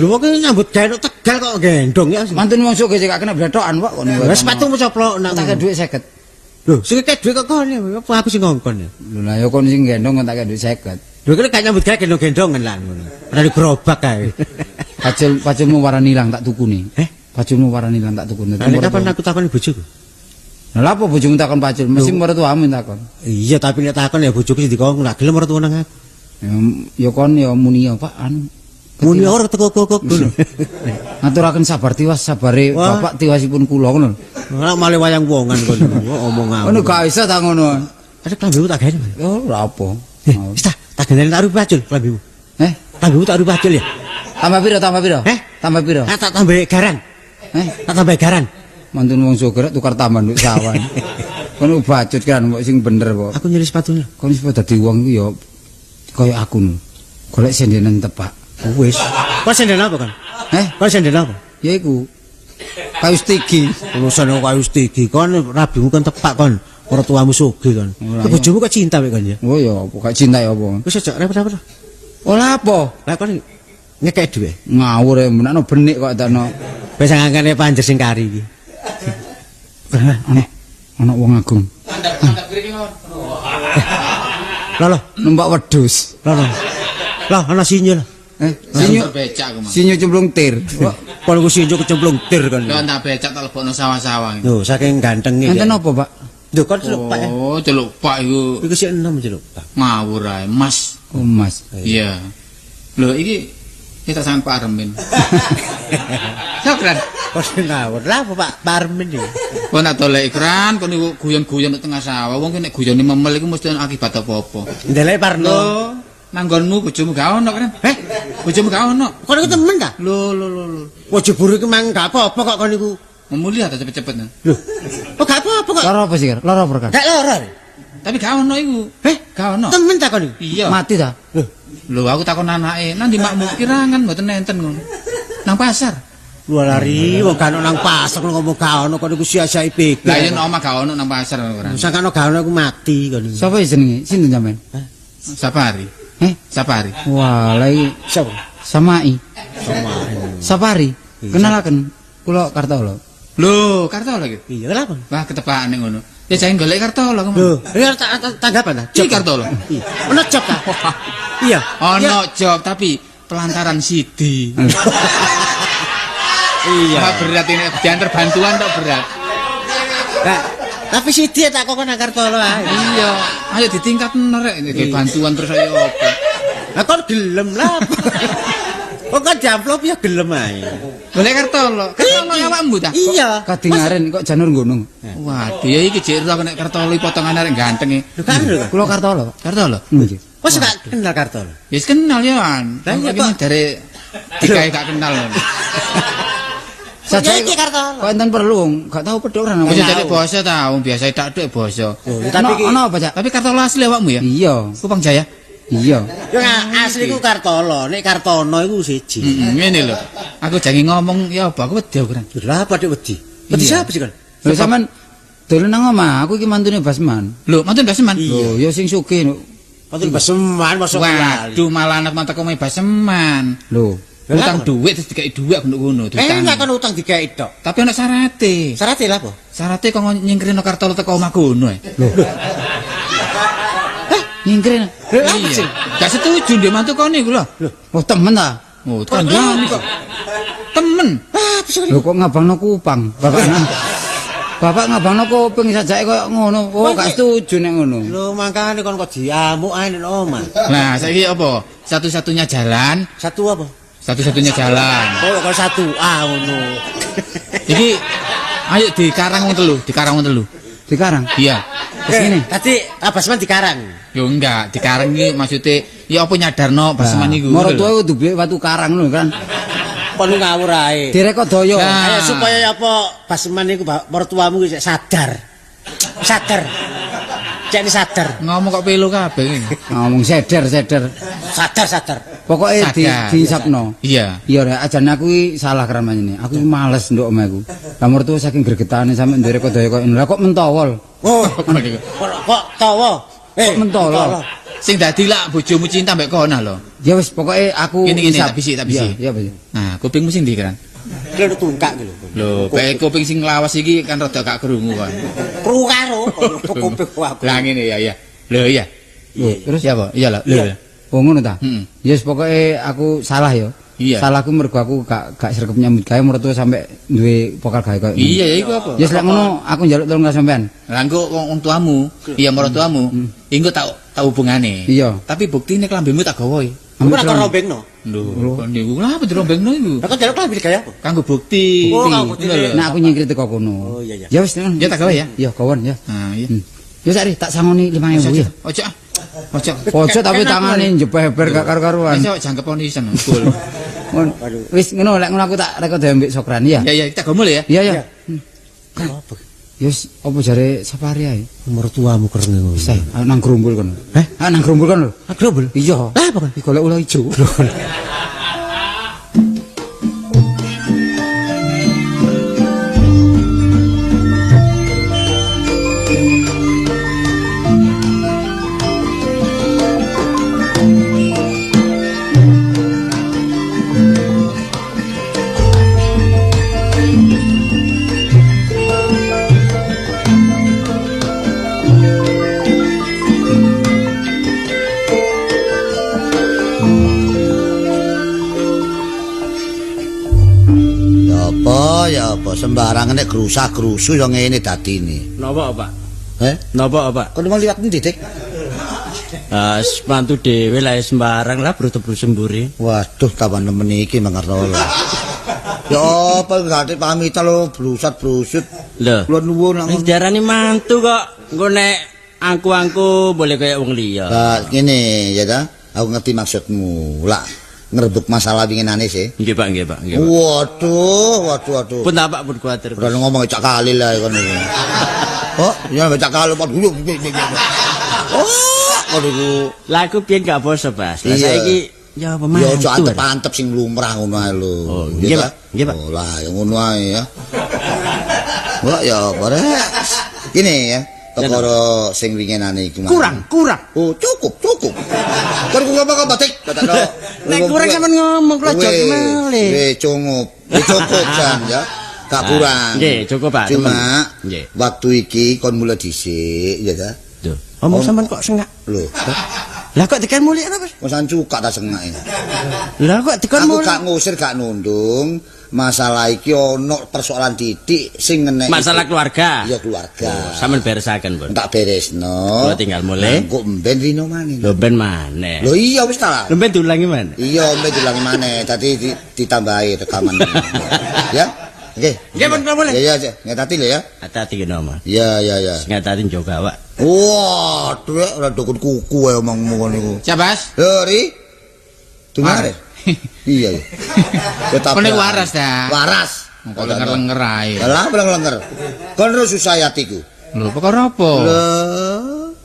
Lho kok nyambut gawe nek Tegal kok gendong ya. Mantun wong sugih gak kena blethokan kok ngono. Lah sepatumu coplok nang. Tak kei dhuwit 50. Lho, sing kei dhuwit kok kon apa aku sing ngongkon ya? Lho lah ya kon sing gendong kok tak kei dhuwit 50. Lho kene gak nyambut gawe gendong-gendongan lah ngono. Ora gerobak kae. Pacul paculmu warani ilang tak tukune. Eh? Paculmu warani ilang tak tukune. Lah kapan aku takoni bojoku? Lha apa bojomu takon pacul? Mesti mertuamu takon. Iya, tapi nek takon ya bojoku sing dikongkon lak gelem mertua nang aku. Ya kon ya muni ya Pak anu. Muni ora teko kok ngono. Ngaturaken sabar tiwas sabare bapak tiwasipun kula ngono. Ora malah wayang wongan kon omong ngono gak iso ta ngono. Ada klambimu tak gawe. Ya ora apa. Wis ta, tak geneni tak rupacul klambimu. Eh, klambimu tak rupacul ya. Tambah piro, tambah piro? Eh, Tambah piro? Ah, tak tambah garan. Eh, Tak tambah garan. Mantun wong sugih tukar tambah nduk sawah. Kono bacut kan mbok sing bener kok. Aku nyuri sepatunya. Kon wis dadi wong iku ya kaya aku nu. Golek sendenen tepak. Wis. Kok senden apa kon? Eh, Kok senden apa? ya iku. Kayu stigi. Urusan kayu stigi kon rabimu kon tepak kon. Mertuamu sugih kon. Ora, Bojomu kok cinta mek kon ya. Oh ya, apa gak cinta ya apa? Wis aja repot-repot. Ora apa? Lah kon ngekek dhuwit. Ngawur ya menakno benik kok takno. Wis angkane panjer sing kari iki. Ana ana wong agung. Lho lho, Numpak wedhus. lho lho. Lah ana sinyul. Eh, sinyo becak aku, Mas. sinyo cemplung tir. Kon iku sinyul kecemplung tir kon. Lho tak becak tak lebokno sawah-sawah. Lho saking gantenge. Enten apa, Pak? Lho kon celuk Pak. Oh, celuk Pak iku Iku sik enom celuk Pak. ngawur ae, Mas. Oh, Mas. Iya. Lho iki kita sampean Pak Armin. Syukran. Kok sing ngawur. Lah apa Pak Parmin iki? Kon tak dolek ikran, kon iku guyon-guyon nek tengah sawah. Wong ki nek guyone memel iku mesti ono akibat apa-apa. Ndelek Parno. Lho, nanggonmu bojomu gak ono kan? Eh, Bojomu gak ono. kon iku temen ta? Lho lho lho lho. Wah jebur iku mang gak apa-apa kok kon iku. Memulia ta cepet-cepet. Lho. Kok gak apa-apa kok? Lara apa sih, Kar? Lara apa, Kar? Gak lara. Tapi gak ono iku. Eh, Gak ono. temen ta kon iku? Iya. Mati ta? Lho, Lho aku takon anake, nang ndi makmu kirangan mboten enten ngono. Nang pasar. Lu lari wong gak ono nang pasar kon ngomong gak ono kon iku sia-sia pikir. Lah yen omah gak ono nang pasar ora. Sangkano gak ono aku mati kon iku. Sapa jenenge? Sinten sampean? Safari. Eh, Safari. wah, lah iki Sapa? Samai. Sama. Safari. Kenalaken kula Kartolo. Lho, Kartolo iki. Iya, kenapa? Wah, ketepaan ning ngono. Ya jangan golek Kartolo kamu. Lho, ini tanggapan ta? Iki Kartolo. Iya. Ono job ta? Iya. Ono job tapi pelantaran sidi. Iya. Wah, berat ini diantar bantuan tok berat. Nah, tapi si dia tak kok nang Kartolo ae. Iya, ayo ditingkat rek ini bantuan terus ayo apa. Lah kon gelem lah. Kok kan diamplop ya gelem ae. Golek Kartolo. Kartolo awakmu ta? Iya. Kadingaren kok janur gunung. Waduh, ya iki jek ro nek Kartolo potongane arek ganteng e. Lho kan lho. Kula Kartolo, Pak. Kartolo. Nggih. Kok gak kenal Kartolo? Ya wis kenal ya, An. Lah iya, Iki kok. dari digawe gak kenal. Saja Ya iki Kartolo. Kok enten perlu wong gak tau pedhok ora. Wis jadi basa ta, wong biasa tak duk basa. Oh, ya, tapi iki Ono apa, Cak? Tapi Kartolo asli awakmu ya? Iya. Kupang Jaya. Iya. yo asli ku Kartolo, nek Kartono iku siji. Heeh, ngene lho. Aku jange ngomong ya apa, aku wedi aku kan. Lho apa dik wedi? Wedi Iya. siapa sih kon? Lho sampean dolen nang omah, aku iki mantune Basman. Lho, mantun Baseman. Lho, ya sing sugih. Mantun Baseman masuk lali. Waduh, malah anak mantek omahe Baseman. Lho, Utang duit terus dikai duit aku nduk ngono, Eh, diutang. nek kon utang dikai tok. Tapi ana syarate. Syarate lha apa? Syarate kok nyingkrino Kartolo teko omah kono. Eh. nyingkir. Lho apa Iya. sih? Gak setuju ndek mantu kon iku lho. Oh, temen ta? Oh, kandhane kok. Temen. Ah, apa sih Lho kok ngabangno kupang, Bapak. Bapak ngabangno kuping sajake koyo ngono. Oh, gak setuju nek ngono. Lho mangkane kon kok diamuk ae nek omah. Nah, saiki apa? Satu-satunya jalan, Satu apa? satu-satunya jalan. Oh, kok satu A ngono. Iki ayo dikarang wong telu, dikarang wong telu. Dikarang. Iya. Terus ngene. Tadi Basman dikarang. Yo enggak, dikarang iki maksude ya apa nyadarno Baseman iku. Moro tuwa kudu duwe watu karang lho kan. Kon ngawur ae. Direkodaya. Nah. Ayo supaya apa Basman iku mertuamu iku sadar. Sadar. Cek ini sadar. Ngomong kok pelu kabeh iki. Ngomong seder-seder. Sadar sadar. Pokoke di Sadar. diisapno. Iya. Iya rek, ajane aku iki salah keramane. Aku iki males nduk omahku. Lah mertua saking gregetane sampe ndere kodaya koyo ngono. Lah kok mentowol. Oh, kok tawa? Eh, Kok mentolo? Sing dadi lak bojomu cinta mbek kono lho. Ya wis pokoke aku Ngene, ngene, isap. tak bisik, tak bisik. Iya, iya, Pak. Nah, kupingmu sing ndi, Kran? Lho tungkak iki lho. Lho, bae kuping sing lawas iki kan rada gak krungu kan. Kru karo kuping aku. Lah ngene ya, iya. Lho iya. Lho, terus Iya apa? Iya lho. Lho. oh ngono ta? Heeh. Ya wis pokoke aku salah ya. Iya. Salahku mergo aku gak sregep nyambut gawe mertua sampe duwe pokal gawe koyo ngono. Iya, ya iku apa? Ya wis lek ngono aku njaluk tolong karo sampean. Lah engko wong tuamu, iya maratuamu, engko tak tak hubungane. Iya. Tapi buktine klambimu tak gawa. Aku ora kok rombengno. Lho, kon niku lha apa dirombengno iku? Lah kok njaluk klambi gawe apa? Kanggo bukti. Oh, kanggo bukti. Ngono lho. Nek aku nyingkir teko kono. Oh, iya, iya. Ya wis ngono. Ya tak gawe ya. Iya, gawon ya. Nah, iya. Ya sakri tak sangoni 5000 ya. Ojo ah. Ojo. Ojo tapi tangane jebeber gak karu-karuan. Wis jangkep ono isan. Gol. Wis ngono lek ngono aku tak rekod ambek Sokran ya. Ya ya, kita gomul ya. Iya ya. Apa? Yus, apa jare Safari ae? Mertuamu kereng ngono. Wis ae, nang grumbul kono. Heh? Ah nang grumbul kono lho. Ah grumbul? Iya. Lah apa? Iki golek ula ijo. Ya apa sembarang nek grusah-grusu ya ngene dadine. Napa, Pak? Heh? Napa, Pak? Kon mau liwat endi, Dik? Ah, mantu dhewe lah sembarang lah brutu-brutu semburi. Waduh, tambah nemen iki mangertolo. Ya apa gak pamitan lho blusat-blusut. Lho. Kula nuwun nang wis diarani mantu kok. Engko nek angku-angku boleh kaya wong liya. Lah ngene ya ta, aku ngerti maksudmu. Lah ngerebut masalah winginane sih. Nggih, Pak, nggih, Pak, nggih. Waduh, waduh, waduh. Pun tak Pak pun kuwatir. Ora ngomong cak kali lah kon niku. Oh, ya cak kali Pak. Oh, kon niku. Lah aku biyen gak basa, Bas. Lah saiki ya apa mantu. Ya aja antep-antep sing lumrah ngono ae lho. Oh, nggih, Pak. Nggih, Pak. Oh, lah ya ngono ae ya. Wah, ya apa rek. Gini ya. Perkara sing winginane iku. Kurang, kurang. Oh, cukup, cukup. Kon ku ngomong apa, Dik? Katakno. Nek kurang sampean ngomong kula aja melih. Wis cukup. Wis cukup jan ya. Gak kurang. Nggih, cukup, Pak. Cuma nggih. Waktu iki kon mulai dhisik ya ta. Lho, omong sampean kok sengak. Lho. Lah kok dikan mulih apa? Wis cukak ta sengake. Lah kok dikan mulih. Aku gak ngusir, gak nundung. Masalah iki ono persoalan titik sing ngenek masalah keluarga. Iya keluarga. Oh, sampean beresaken, Bun. Tak beresno. Kula tinggal mulih. Engko mben rino maneh. Lho ben maneh. Lho iya wis ta. Lho ben diulangi maneh. Iya ben diulangi maneh. Dadi ditambahi rekaman. Ya. Oke. Nggih, Bun, kula boleh. Ya ya, ngetati lho ya. Hati-hati kena, Mas. Iya iya iya. Ngetati njogo awak. Wah, duwe ora dukun kuku ae omongmu ngono iku. Siap, Bas. Lho, Ri. Dengar. Iya ya. Kon niku waras ta? Waras. Kok lenger-lenger ae. Lah lenger-lenger. Kon terus susah atiku. Lho, perkara apa? Lho,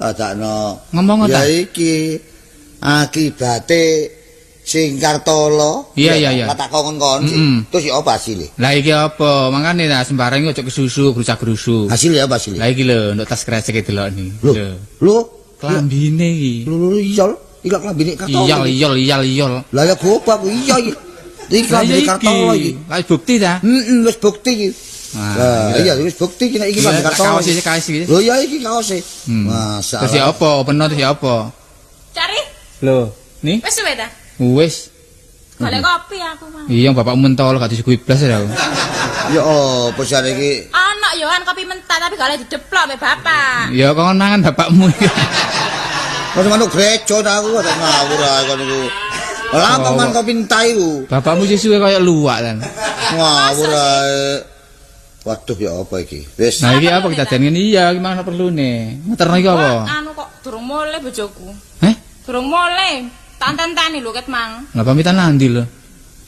adakno. Ngomong ta? Ya iki akibate sing Kartolo. Iya iya iya. Tak kon-kon. Terus ya apa hasile? Lah iki apa? Mangkane ta sembarang iki aja kesusu, grusak-grusu. Hasil ya apa hasile? Lah iki lho, nduk tas kresek delok ni. Lho. Lho, klambine iki. Lho iya. Iki klambine Kartolo. Iya iya iya. Lah ya gopak iya iki. Iki klambine Kartolo iki. Lah wis bukti ta? Heeh, wis bukti iki. Lah iya wis bukti iki nek iki klambine Kartolo. Kaos iki kaos iki. Lho iya iki kaose. Masalah. Terus ya apa? Peno terus ya apa? Cari. Lho, ni? Wis suwe ta? Wis. Golek kopi aku mau. Iya, bapakmu mentol gak disuguhi blas ya aku. Ya apa jare iki? Ana ya kan kopi mentah tapi gak oleh dideplok mbek bapak. Ya kok mangan bapakmu iki. Wis manuk gereja ta aku kok ngawur ae kon niku. Lah apa man kopi entah iku? Bapakmu sesuwe kaya luwak kan. Ngawur ae. Waduh ya apa iki? Wis. Nah iki apa kejadian ngene iya gimana perlune? Ngeterno iki apa? Anu kok durung mulih bojoku. Heh? Durung mulih. Tantan-tani lho ket mang. Lah pamitan nandi lho?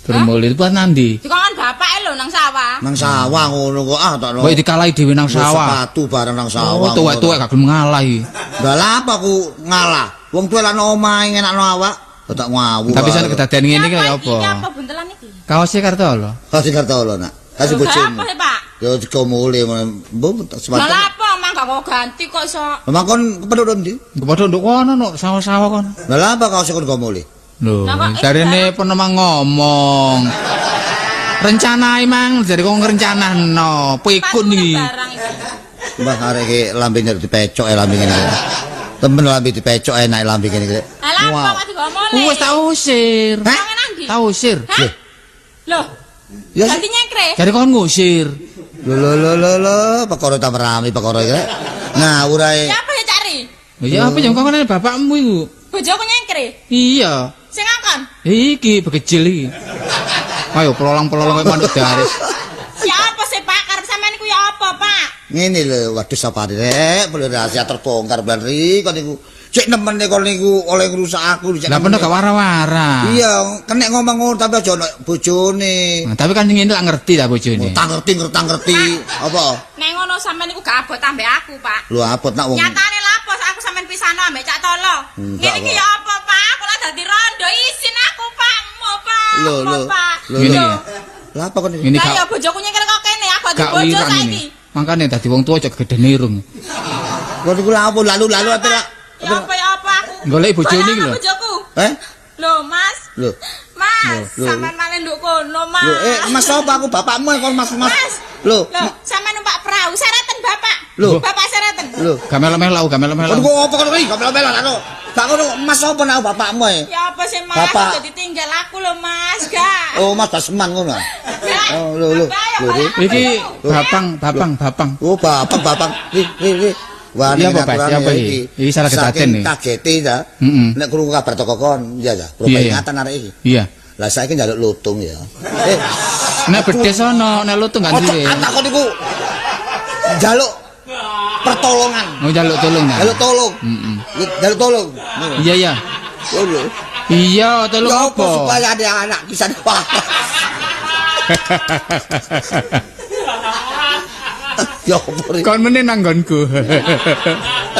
Durung mulih buat nandi? Dikongkon bapake lho nang sawah. Nang sawah ngono kok ah tak. Kok dikalahi dhewe nang sawah. Sepatu bareng nang sawah. Oh, tuwek-tuwek gak gelem ngalah iki. Lah lha apa aku ngalah? Wong tuwek lan omahe ngenakno awak, tak ngawur. Tapi sampe kedadean ngene iki kaya apa? Iki apa buntelan iki? Kaose Kartolo. Kaose Kartolo, Nak. Kasih bojomu. Apa Pak? Ya dikomule mbok sepatu. Lah apa mang gak kok ganti kok iso. Lah kon kepethuk ndi? Kepethuk nduk kono nduk sawah-sawah kono. Lah lha apa kaose kon gomule? Lho, jarene peno mang ngomong. Rencanae mang jare kok ngrencanahno, pikun iki. Mbah arek iki lambene dipecok lambe ngene iki. Temen lambe dipecok enak lambe ngene iki. Lah apa kok digomole? Wis tak usir. Tak usir. Lho. Ya ganti nyengkre. Jare kon ngusir. Lho lho lho lho lho, perkara tambah rame perkara iki. Ngawur ae. Ya apa ya cari? Ya apa ya kok ngene bapakmu iku. Bojoku nyengkre. Iya. Sing ngakon? Iki bekecil iki. Ayo pelolang-pelolang koyo manuk daris. Siapa sih Pak? Karep sampean iku ya apa, Pak? Ngene lho, waduh sapare rek, boleh rahasia terbongkar bari kon niku. Cek nemene kon niku oleh ngrusak aku. Lah peno gak wara-wara. Iya, kenek ngomong ngono tapi aja ono bojone. Nah, tapi kan ngene lak ngerti ta bojone. Tak ngerti, Apa? Nek ngono sampean niku gak abot ambek aku, Pak. Lho abot nak wong. Nyatane lapo aku sampean pisano ambek Cak Tolo. Ngene iki ya apa, Pak? Aku lah dadi rondo isin aku, Pak. Mo, Pak. Lho, lho. Ngene Lho. Lah apa kon iki? Ngene Lah ya bojoku nyekel kok kene, aku dadi bojo saiki. Makane dadi wong tuwa aja gedene irung. Kok niku lha apa lalu-lalu apa Ya apa aku? Golek bojone iki lho. Bojoku. Eh? Lho, Mas. Lho. Mas, sampean malah nduk kono, Mas. Lho, Mas sapa aku bapakmu kon Mas Mas. Lho, sampean numpak perahu, sereten bapak. Lho. Bapak sereten. Lho, gak melo-melo, gak melo-melo. Kon kok apa kon iki gak melo-melo aku. Gak ngono, Mas sapa nek bapakmu e? Ya apa sih, Mas? Dadi tinggal aku lho, Mas, gak. Oh, Mas Basman ngono. Oh, lho, lho. Iki bapang. Oh, bapang. Ri. Wah, iya apa, Pak? Siapa iki? Iki salah kedaten iki. Kagete ta. Nek krungu kabar teko kon, iya ta. Berubah ingatan arek iki. Iya. Lah saiki njaluk lutung ya. Nek bedes ono, nek lutung gak duwe. Ojo takon niku. Njaluk pertolongan. Oh, njaluk tolong ta. Njaluk tolong. Heeh. Njaluk tolong. Iya, iya. Lho. Iya, tolong apa? Supaya ada anak bisa waras. Ya apa? Kon meneh nang nggonku.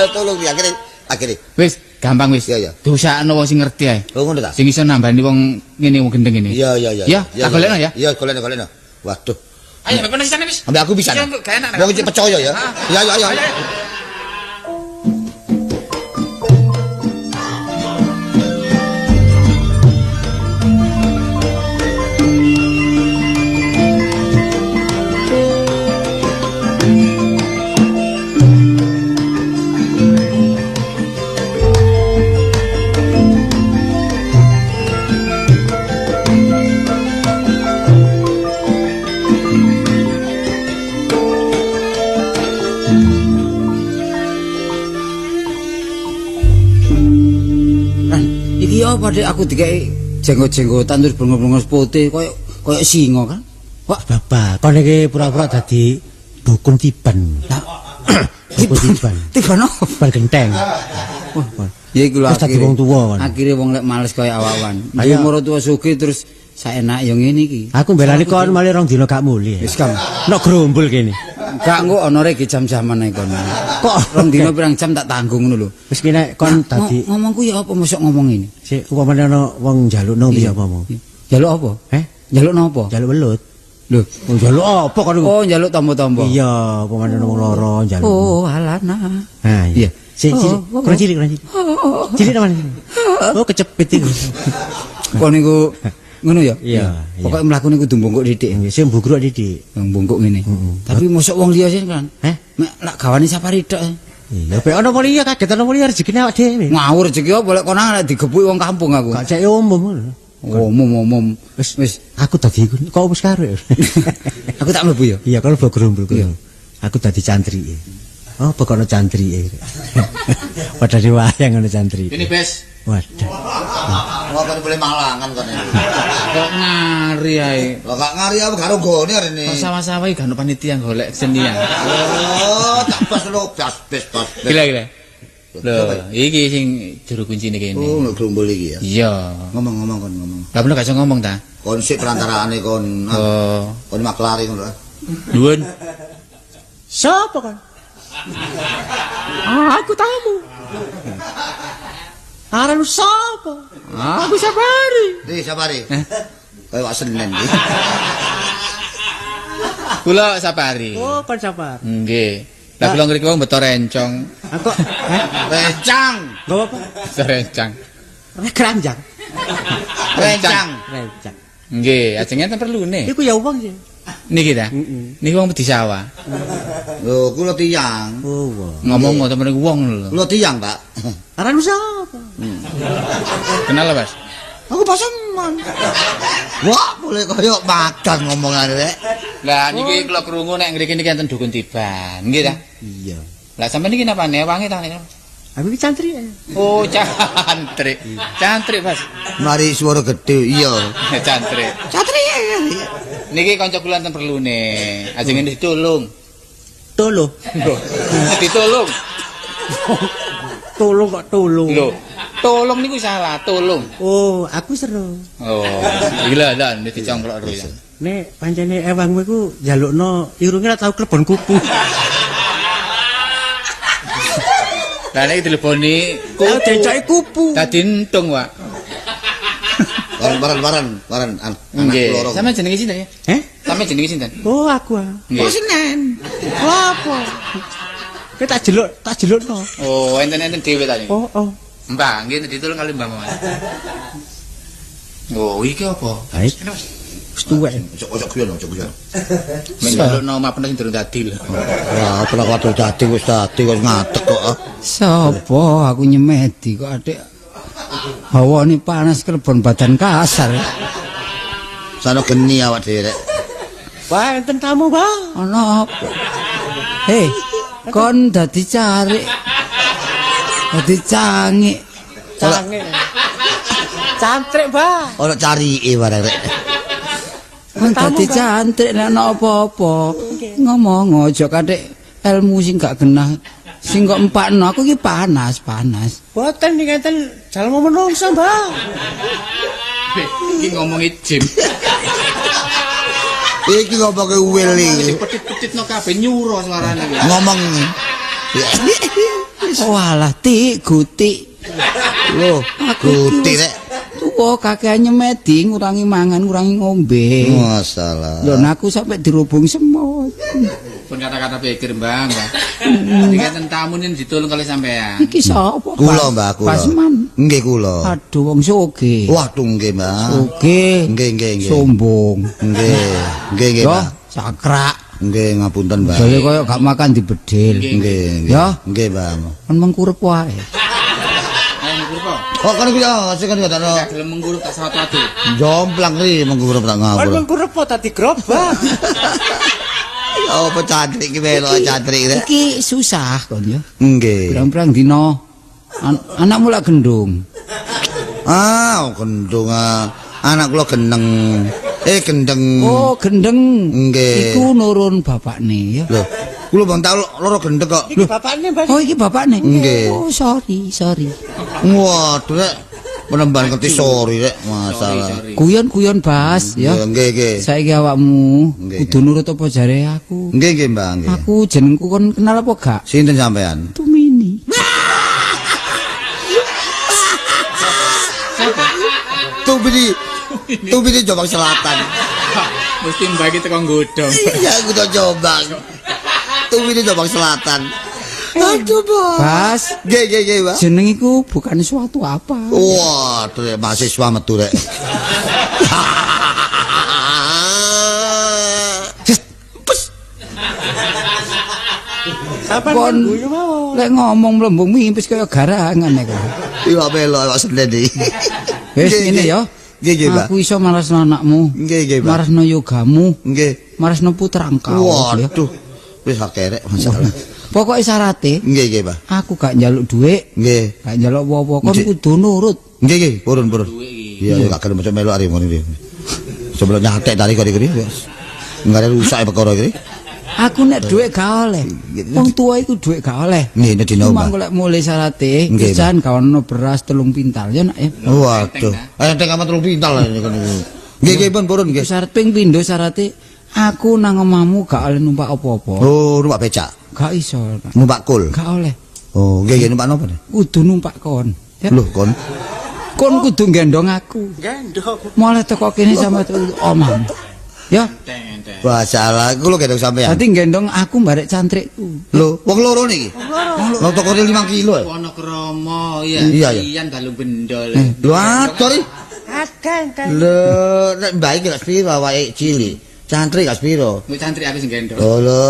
Tolong ya akhire. Wis, gampang wis. Iya, iya. Diusahakno wong sing ngerti ae. Oh, ngono ta? Sing iso nambani wong ngene wong gendeng ngene. Iya, iya, iya. Ya, tak golekno ya. Iya, golekno. Waduh. Ayo, ben sisane wis. Ambek aku bisa. Wong iki percaya ya. Iya, iya, iya. Iki apa dek aku dikeki jenggot-jenggotan terus blongo-blongo putih koyo koyo singa kan. Wah, bapak, kon iki pura-pura dadi dukun tiban. Dukun tiban. Tiban apa? Tiban genteng. Wah, ya iku lho dadi wong tuwa kon. Akhire wong lek males koyo awak-awan. Duwe maratuwa sugih terus saenak yo ngene iki. Aku mbelani kon malah rong dina gak muli. Wis kam. Nok grombol kene. Gak engko onore iki jam-jaman ae kono. Kok rong dina pirang jam tak tanggung ngono lho. Wis kene kon dadi ngomongku ya apa mosok ngomong ini. Sik upamane ana wong njalukno piye apa ngomong? Njaluk apa? Eh? Njaluk napa? Njaluk welut. Lho, njaluk apa kon niku? Oh, njaluk tombo-tombo. Iya, upamane ana wong lara njaluk. Oh, alana. Ha iya. Sik, cilik, kurang cilik, kurang cilik. Cilik teman. Oh, kecepit iku. Kon niku ngono ya? Iya. Pokoke mlaku niku kudu mbungkuk dhithik. Sing mbungkuk dhithik. Mbungkuk ngene. Tapi mosok wong liya sih kan. Heh? Mek lak gawane Sapari tok. Iya, ben ana wong liya kaget ana wong liya rezekine awak dhewe. Ngawur rezeki apa lek kono lek digebuki wong kampung aku. Gak cek umum ngono. Umum. Wis, aku dadi iku kok wis karo. Aku tak mlebu ya. Iya, kalau grombol kuwi. Aku dadi cantri. Oh, pokoknya cantri. Padha wayang ngono cantri. Ini bes. Waduh. Wah, kon boleh malangan kon iki. Kok ngari ae. Lah gak ngari aku gak nggone arene. Kok sawah-sawah iki gak ono panitia golek senian. Oh, tak bas lho, bas bas bas. Gila. Lho, iki sing juru kuncine kene. Oh, grombol iki ya. Iya. Ngomong-ngomong kon ngomong. Lah bener gak iso ngomong ta? Kon sik perantarane kon. Oh. Kon maklari ngono. Nuwun. Sopo kon? Aku tamu. Aran sapa? Aku Sapari. Di Sapari. Kaya wak Senen iki. Kula Sapari. Oh, kon Sapari. Nggih. Lah kula ngriki wong beto rencong. Aku rencang. Nggo apa? Beto rencang. Keranjang. Rencang. Rencang. Nggih, ajeng enten perlune. Iku ya wong sih. Niki ta? Niki wong di sawah. Lho, kula tiyang. Oh, wong. Ngomong temen wong lho. Kula tiyang, Pak. Aran sapa? Kenal, Mas? Aku paseman. Wah, boleh koyo magang ngomongane rek. Lah niki kula krungu nek ngriki niki enten dukun tiban. Nggih ta? Iya. Lah sampeyan niki napane wangi ta niki? Aku iki cantri. Oh, cantrik. Cantrik, Mas. Mari suara gede, iya. Cantrik. Cantrik. Niki kanca kula enten perlune. Ajeng ditulung. Tolong. Ditulung. Tolong kok tolong. Lho, tolong niku salah, tolong. Oh, aku seru. Oh, gila lah nek dicongklok terus ya. Nek pancene ewangmu iku njalukno irunge ora tau klebon kupu. Lah nek dileboni Tau decoke kupu. Dadi entung, Pak. Bareng bareng anak Nggih. loro. Sampeyan jenenge sinten ya? Heh? Sampeyan jenenge sinten? Oh, aku ah. Nggih. Oh, Senen. Apa? Kowe tak jeluk, tak jelukno. Oh, enten-enten dhewe ta niki. Oh, oh. Mbah, nggih ditulung kali Mbah Maman. Oh, iki apa? Baik. Wis tuwek. Ojo guyon, ojo guyon. Menjalukno omah penes sing durung dadi lho. Wah, apa kok dadi wis dadi kok ngadeg kok. ah. Sopo aku nyemedi kok adik hawane panas klebon badan kasar. Sono geni awak dhewe rek. Wah, enten tamu, Bang. Ana apa? Hei, kon dadi carik. Dadi cangik. Cangik. Cantrik, Bang. Ono carike bareng rek. Kon dadi cantrik nek ana apa-apa. Ngomong aja kathik ilmu sing gak genah. Sing kok empakno aku iki panas, panas. Boten niki enten jalma menungso, Bang. Iki ngomongi jim. Iki ngomonge uwil iki. Petit-petitno kabeh nyuro suarane iki. Ngomong. Oh alah tik gutik. Lho, guti rek. Tuwa kakean nyemedi ngurangi mangan, ngurangi ngombe. Masalah. Lho nah aku sampe dirubung semut. Pun kata-kata pikir, Mbah, Mbah. Iki enten tamu nin ditulung kali sampean. Iki sapa? Kula, Mbah, kula. Pasman. Nggih kula. Aduh wong sugih. Waduh nggih, Mbah. Sugih. Nggih, nggih, nggih. Sombong. Nggih, nggih nggih, Yo, Mbah. sakrak. Nggih ngapunten, Mbah. Jale koyo gak makan dibedil. Nggih, nggih. Ya. Nggih, Mbah. Kon mengkurep wae. Ayo mengkurep. Oh, kan kuwi ya, sing kan kata Gak gelem mengkurep tak sawat adu. jomplang ri mengkurep tak Kon ngawur. mengkurep apa tadi gerobak? Ya apa cantrik iki melok cantrik rek. Iki susah kon ya. Nggih. Pirang-pirang dina anakmu lak gendung. Ah, gendung ah. Anak kula geneng. Gendeng. Oh, gendeng. Nggih. Iku nurun bapakne ya. Lho, kula bang tau loro gendeng kok. Iki bapakne, Mbah. Oh, iki bapakne. Nggih. Oh, sorry, sorry. Waduh rek. Penemban ngerti sorry rek masalah. Guyon-guyon Bas ya. Nggih, nggih. Saiki awakmu Nggih. kudu nurut apa jare aku. Nggih, nggih, Mbah, nggih. Aku jenengku kon kenal apa gak? Sinten sampean? Tumini. Tumini. Tumini Jombang Selatan. Mesti mbah iki teko nggodhong. Iya, aku to Jombang. Tumini Jombang Selatan. Aduh, Mbah. Bas, Nggih, nggih, nggih, Mbah. jeneng iku bukan suatu apa. Waduh, rek, mahasiswa metu rek. Pes. Sampeyan Kon guyu mawon. lek ngomong mlembung mimpis kaya garangan nek. Iwak melo iwak senen iki. Wis Nggih, ngene nggih. ya. Nggih, nggih, Mbah. Aku iso marasno anakmu. Nggih, nggih, Mbah. Marasno yogamu, Nggih. marasno putra engkau. ya. Waduh. Wis akeh rek masalah. Pokoke syarate Nggih, nggih, Mbah. aku gak njaluk dhuwit, Nggih. gak njaluk apa-apa, kon Nggih. kudu nurut. Nggih, nggih, purun-purun. Iya, ya gak gelem aja melok arek ngono iki. Sebelum nyatek tari kok iki. Enggak ada rusak ya perkara iki. Aku nek dhuwit gak oleh. Wong tuwa iku dhuwit gak oleh. Nggih, nek dina, Cuma Mbah. golek mulih syarate, Nggih, pisan gawono beras 3 pintal ya nak ya. Waduh. Enteng amat 3 pintal niku niku. Nggih, nggih, pun purun nggih. Syarat ping pindho syarate aku nang omahmu gak oleh numpak apa-apa. Oh, numpak becak, Gak iso, Nak. numpak kul. Gak oleh. Oh, nggih, nggih numpak napa? Kudu numpak kon. Ya. Loh, kon. Kon kudu gendong aku. Gendong. Mulai teko kene sampe omahmu. Ya, Enteng-enteng. Wah, salah. Kulo gendong sampean. dadi gendong aku barek cantrikku. Lho, wong loro niki. Wong tokone 5 kilo. ya? Wonokromo ya. Iya, iya. Iyan balung bendol. Lho, atur iki. Akeh, akeh. Lho, nek mbah iki gak sepiro awake cilik. Cantrik gak sepiro. Mbok cantrik aku sing gendong. Lho, lho,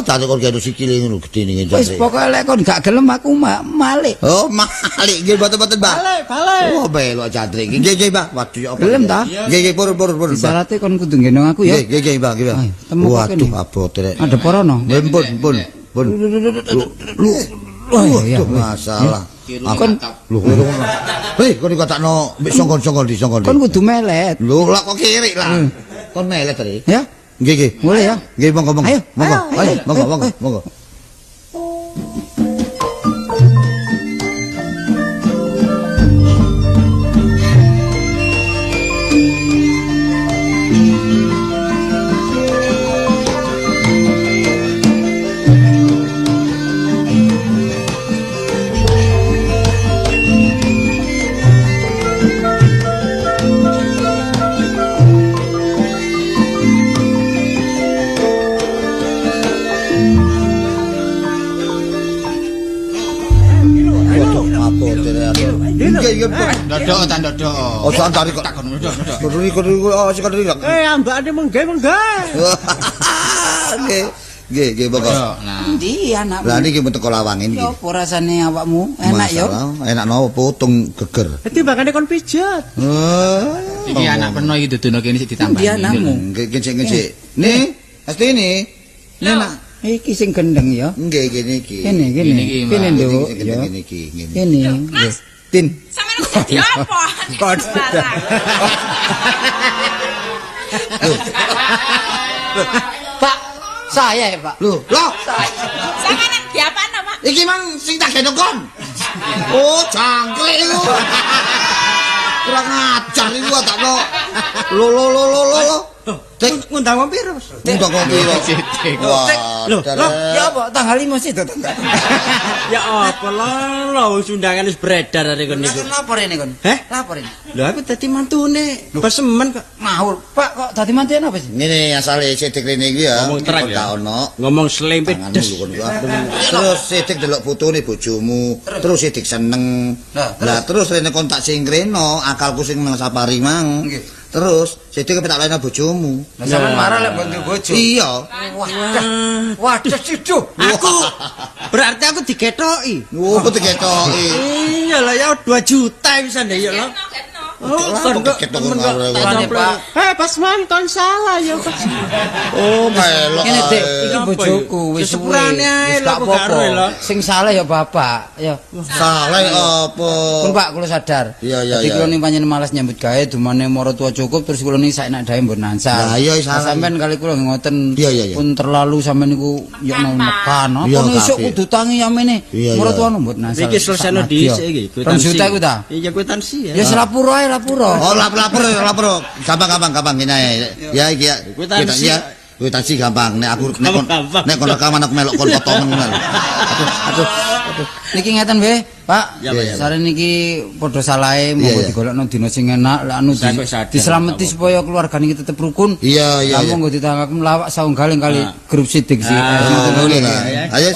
cantrik kon gendong sikile ngono gedhe niki Wis cantrik. pokoke lek kon gak gelem aku malik. Oh, malik nggih mboten-mboten, Mbah. Balik, balik. Oh, belok cantrik iki. Nggih, nggih, Mbah. Waduh, ya apa. Gelem ta? Nggih, nggih, purun, purun, purun. Mbah. Syarate kon kudu gendong aku ya. Nggih, nggih, nggih, Mbah, nggih, Mbah. Ayo, temu kok Waduh, kene. abot rek. Ada porono. Nggih, pun, pun, pun. Lu, Oh, iya, waduh, masalah. Kon Lho, kowe ngono. Hei, kon dikatakno mbek songkon-songkon di songkon. Kon kudu melet. Lho, lah kok kirik lah. Kon melet tadi. Ya, Nggih, nggih. boleh ya. Nggih, monggo, monggo. Ayo, Monggo, ayo, ayo, ayo, monggo, ayo, monggo, ayo. monggo. nggih. Ndodok ta ndodok. Ojo antari kok. Tak kono ndodok. Kudu kudu oh sing kudu. Ambakane menggae menggae. Nggih. Nggih, nggih monggo. Nah. Endi anakmu? Lah niki mung teko lawang ini. Ya apa rasane awakmu? Enak ya? Enak nopo putung geger. Timbangane kon pijet. Eh. Iki anak peno iki dudono kene sik ditambani. Endi anakmu? Nggih, nggih, nggih. Nih, Asti ini. Nih, nak. Iki sing gendeng ya. Nggih, nggih niki. Kene kene. Iki, Mbak. Kene nduk. Sing Ya. gendeng niki, ngene. Kene. Mas. Tin. Sampeyan kok dadi apa? Kok Pak, saya ya, Pak. Lho, lho. Sampeyan diapakno, Pak? Iki mang sing tak gendong kon. Oh, jangkrik iku. Kurang ajar iku takno. Lho lho lho lho lho. Dik Ngundang wong piro, Mas? ngundang kok piro? Wah, Lho, lho, Ya apa tanggal 5 sih to tanggal. Ya apa lho, wong undangan wis beredar arek kon niku. Lapor ini kon. Heh? Lapor ini. Lho aku dadi mantune. Pesemen kok. Ngawur, Pak kok dadi mantuan apa sih? Ngene asale Sidik rene iki ya. Ngomong terang ya. Gak ono. Ngomong selempit Tanganmu des. lho kon. Terus Sidik delok fotone bojomu, terus Sidik seneng. Lah, Lah terus rene kon tak singkreno, akalku sing nang safari mang. Nggih. Terus Sidik kepetak lain bojomu. Lah sampean marah lek mbok duwe bojo. Iya. Waduh. Waduh, cucu. Aku berarti aku diketoki. Wah, diketoki. Iya lah ya 2 juta bisa ndek ya lho. Getno, getno. Oh, Lah, kon kok ketok temen ngawur kok. aku. Pak. Pak. Eh, Pasman kon salah ya, Pak. Oh, melok. Ngene Dik, ae. iki Apa bojoku iki? wis suwe. Sepurane ae Wis lho, gak aku gak apa-apa. ero lho. Sing salah ya bapak, ya. Salah apa? Pun Pak kula sadar. Iya, iya, Dadi iya. kula ni pancen malas nyambut gawe dumane maratuwa cukup terus kula ni saenak dae mbon nansal. Lah, iya, salah. Sampean kali kula nggih ngoten. Iya, iya, iya. Pun terlalu sampean niku yo Mekan, Pak. mekan. Apa Iya, esuk kabeh. kudu tangi yamene. Iya, iya. Maratuwa mbon nansal. Iki selesaino dhisik iki. 2 juta iku ta? Iya, kwitansi ya. Ya selapuro ae lapuro. Oh, lapor lapor. Gampang gampang gampang ngene ae. Ya iki ya. Kwitansi. Ya. Kwitansi gampang. Nek aku nek kon Gampang. nek kon rekaman aku melok kon potongan ngono lho. Aduh, aduh. Aduh. Niki ngeten nggih, Pak. Ya, Pak, ya, Pak. Sare niki padha salahe monggo Iya, iya. digolekno dina sing enak, lek anu Saya kok sadar, diselameti tak supaya keluarga niki tetep rukun. Iya, iya, Lah iya. monggo ditanggapi lawak saunggaling kali grup Sidik sih. Ah. Ngono lah. Ayo.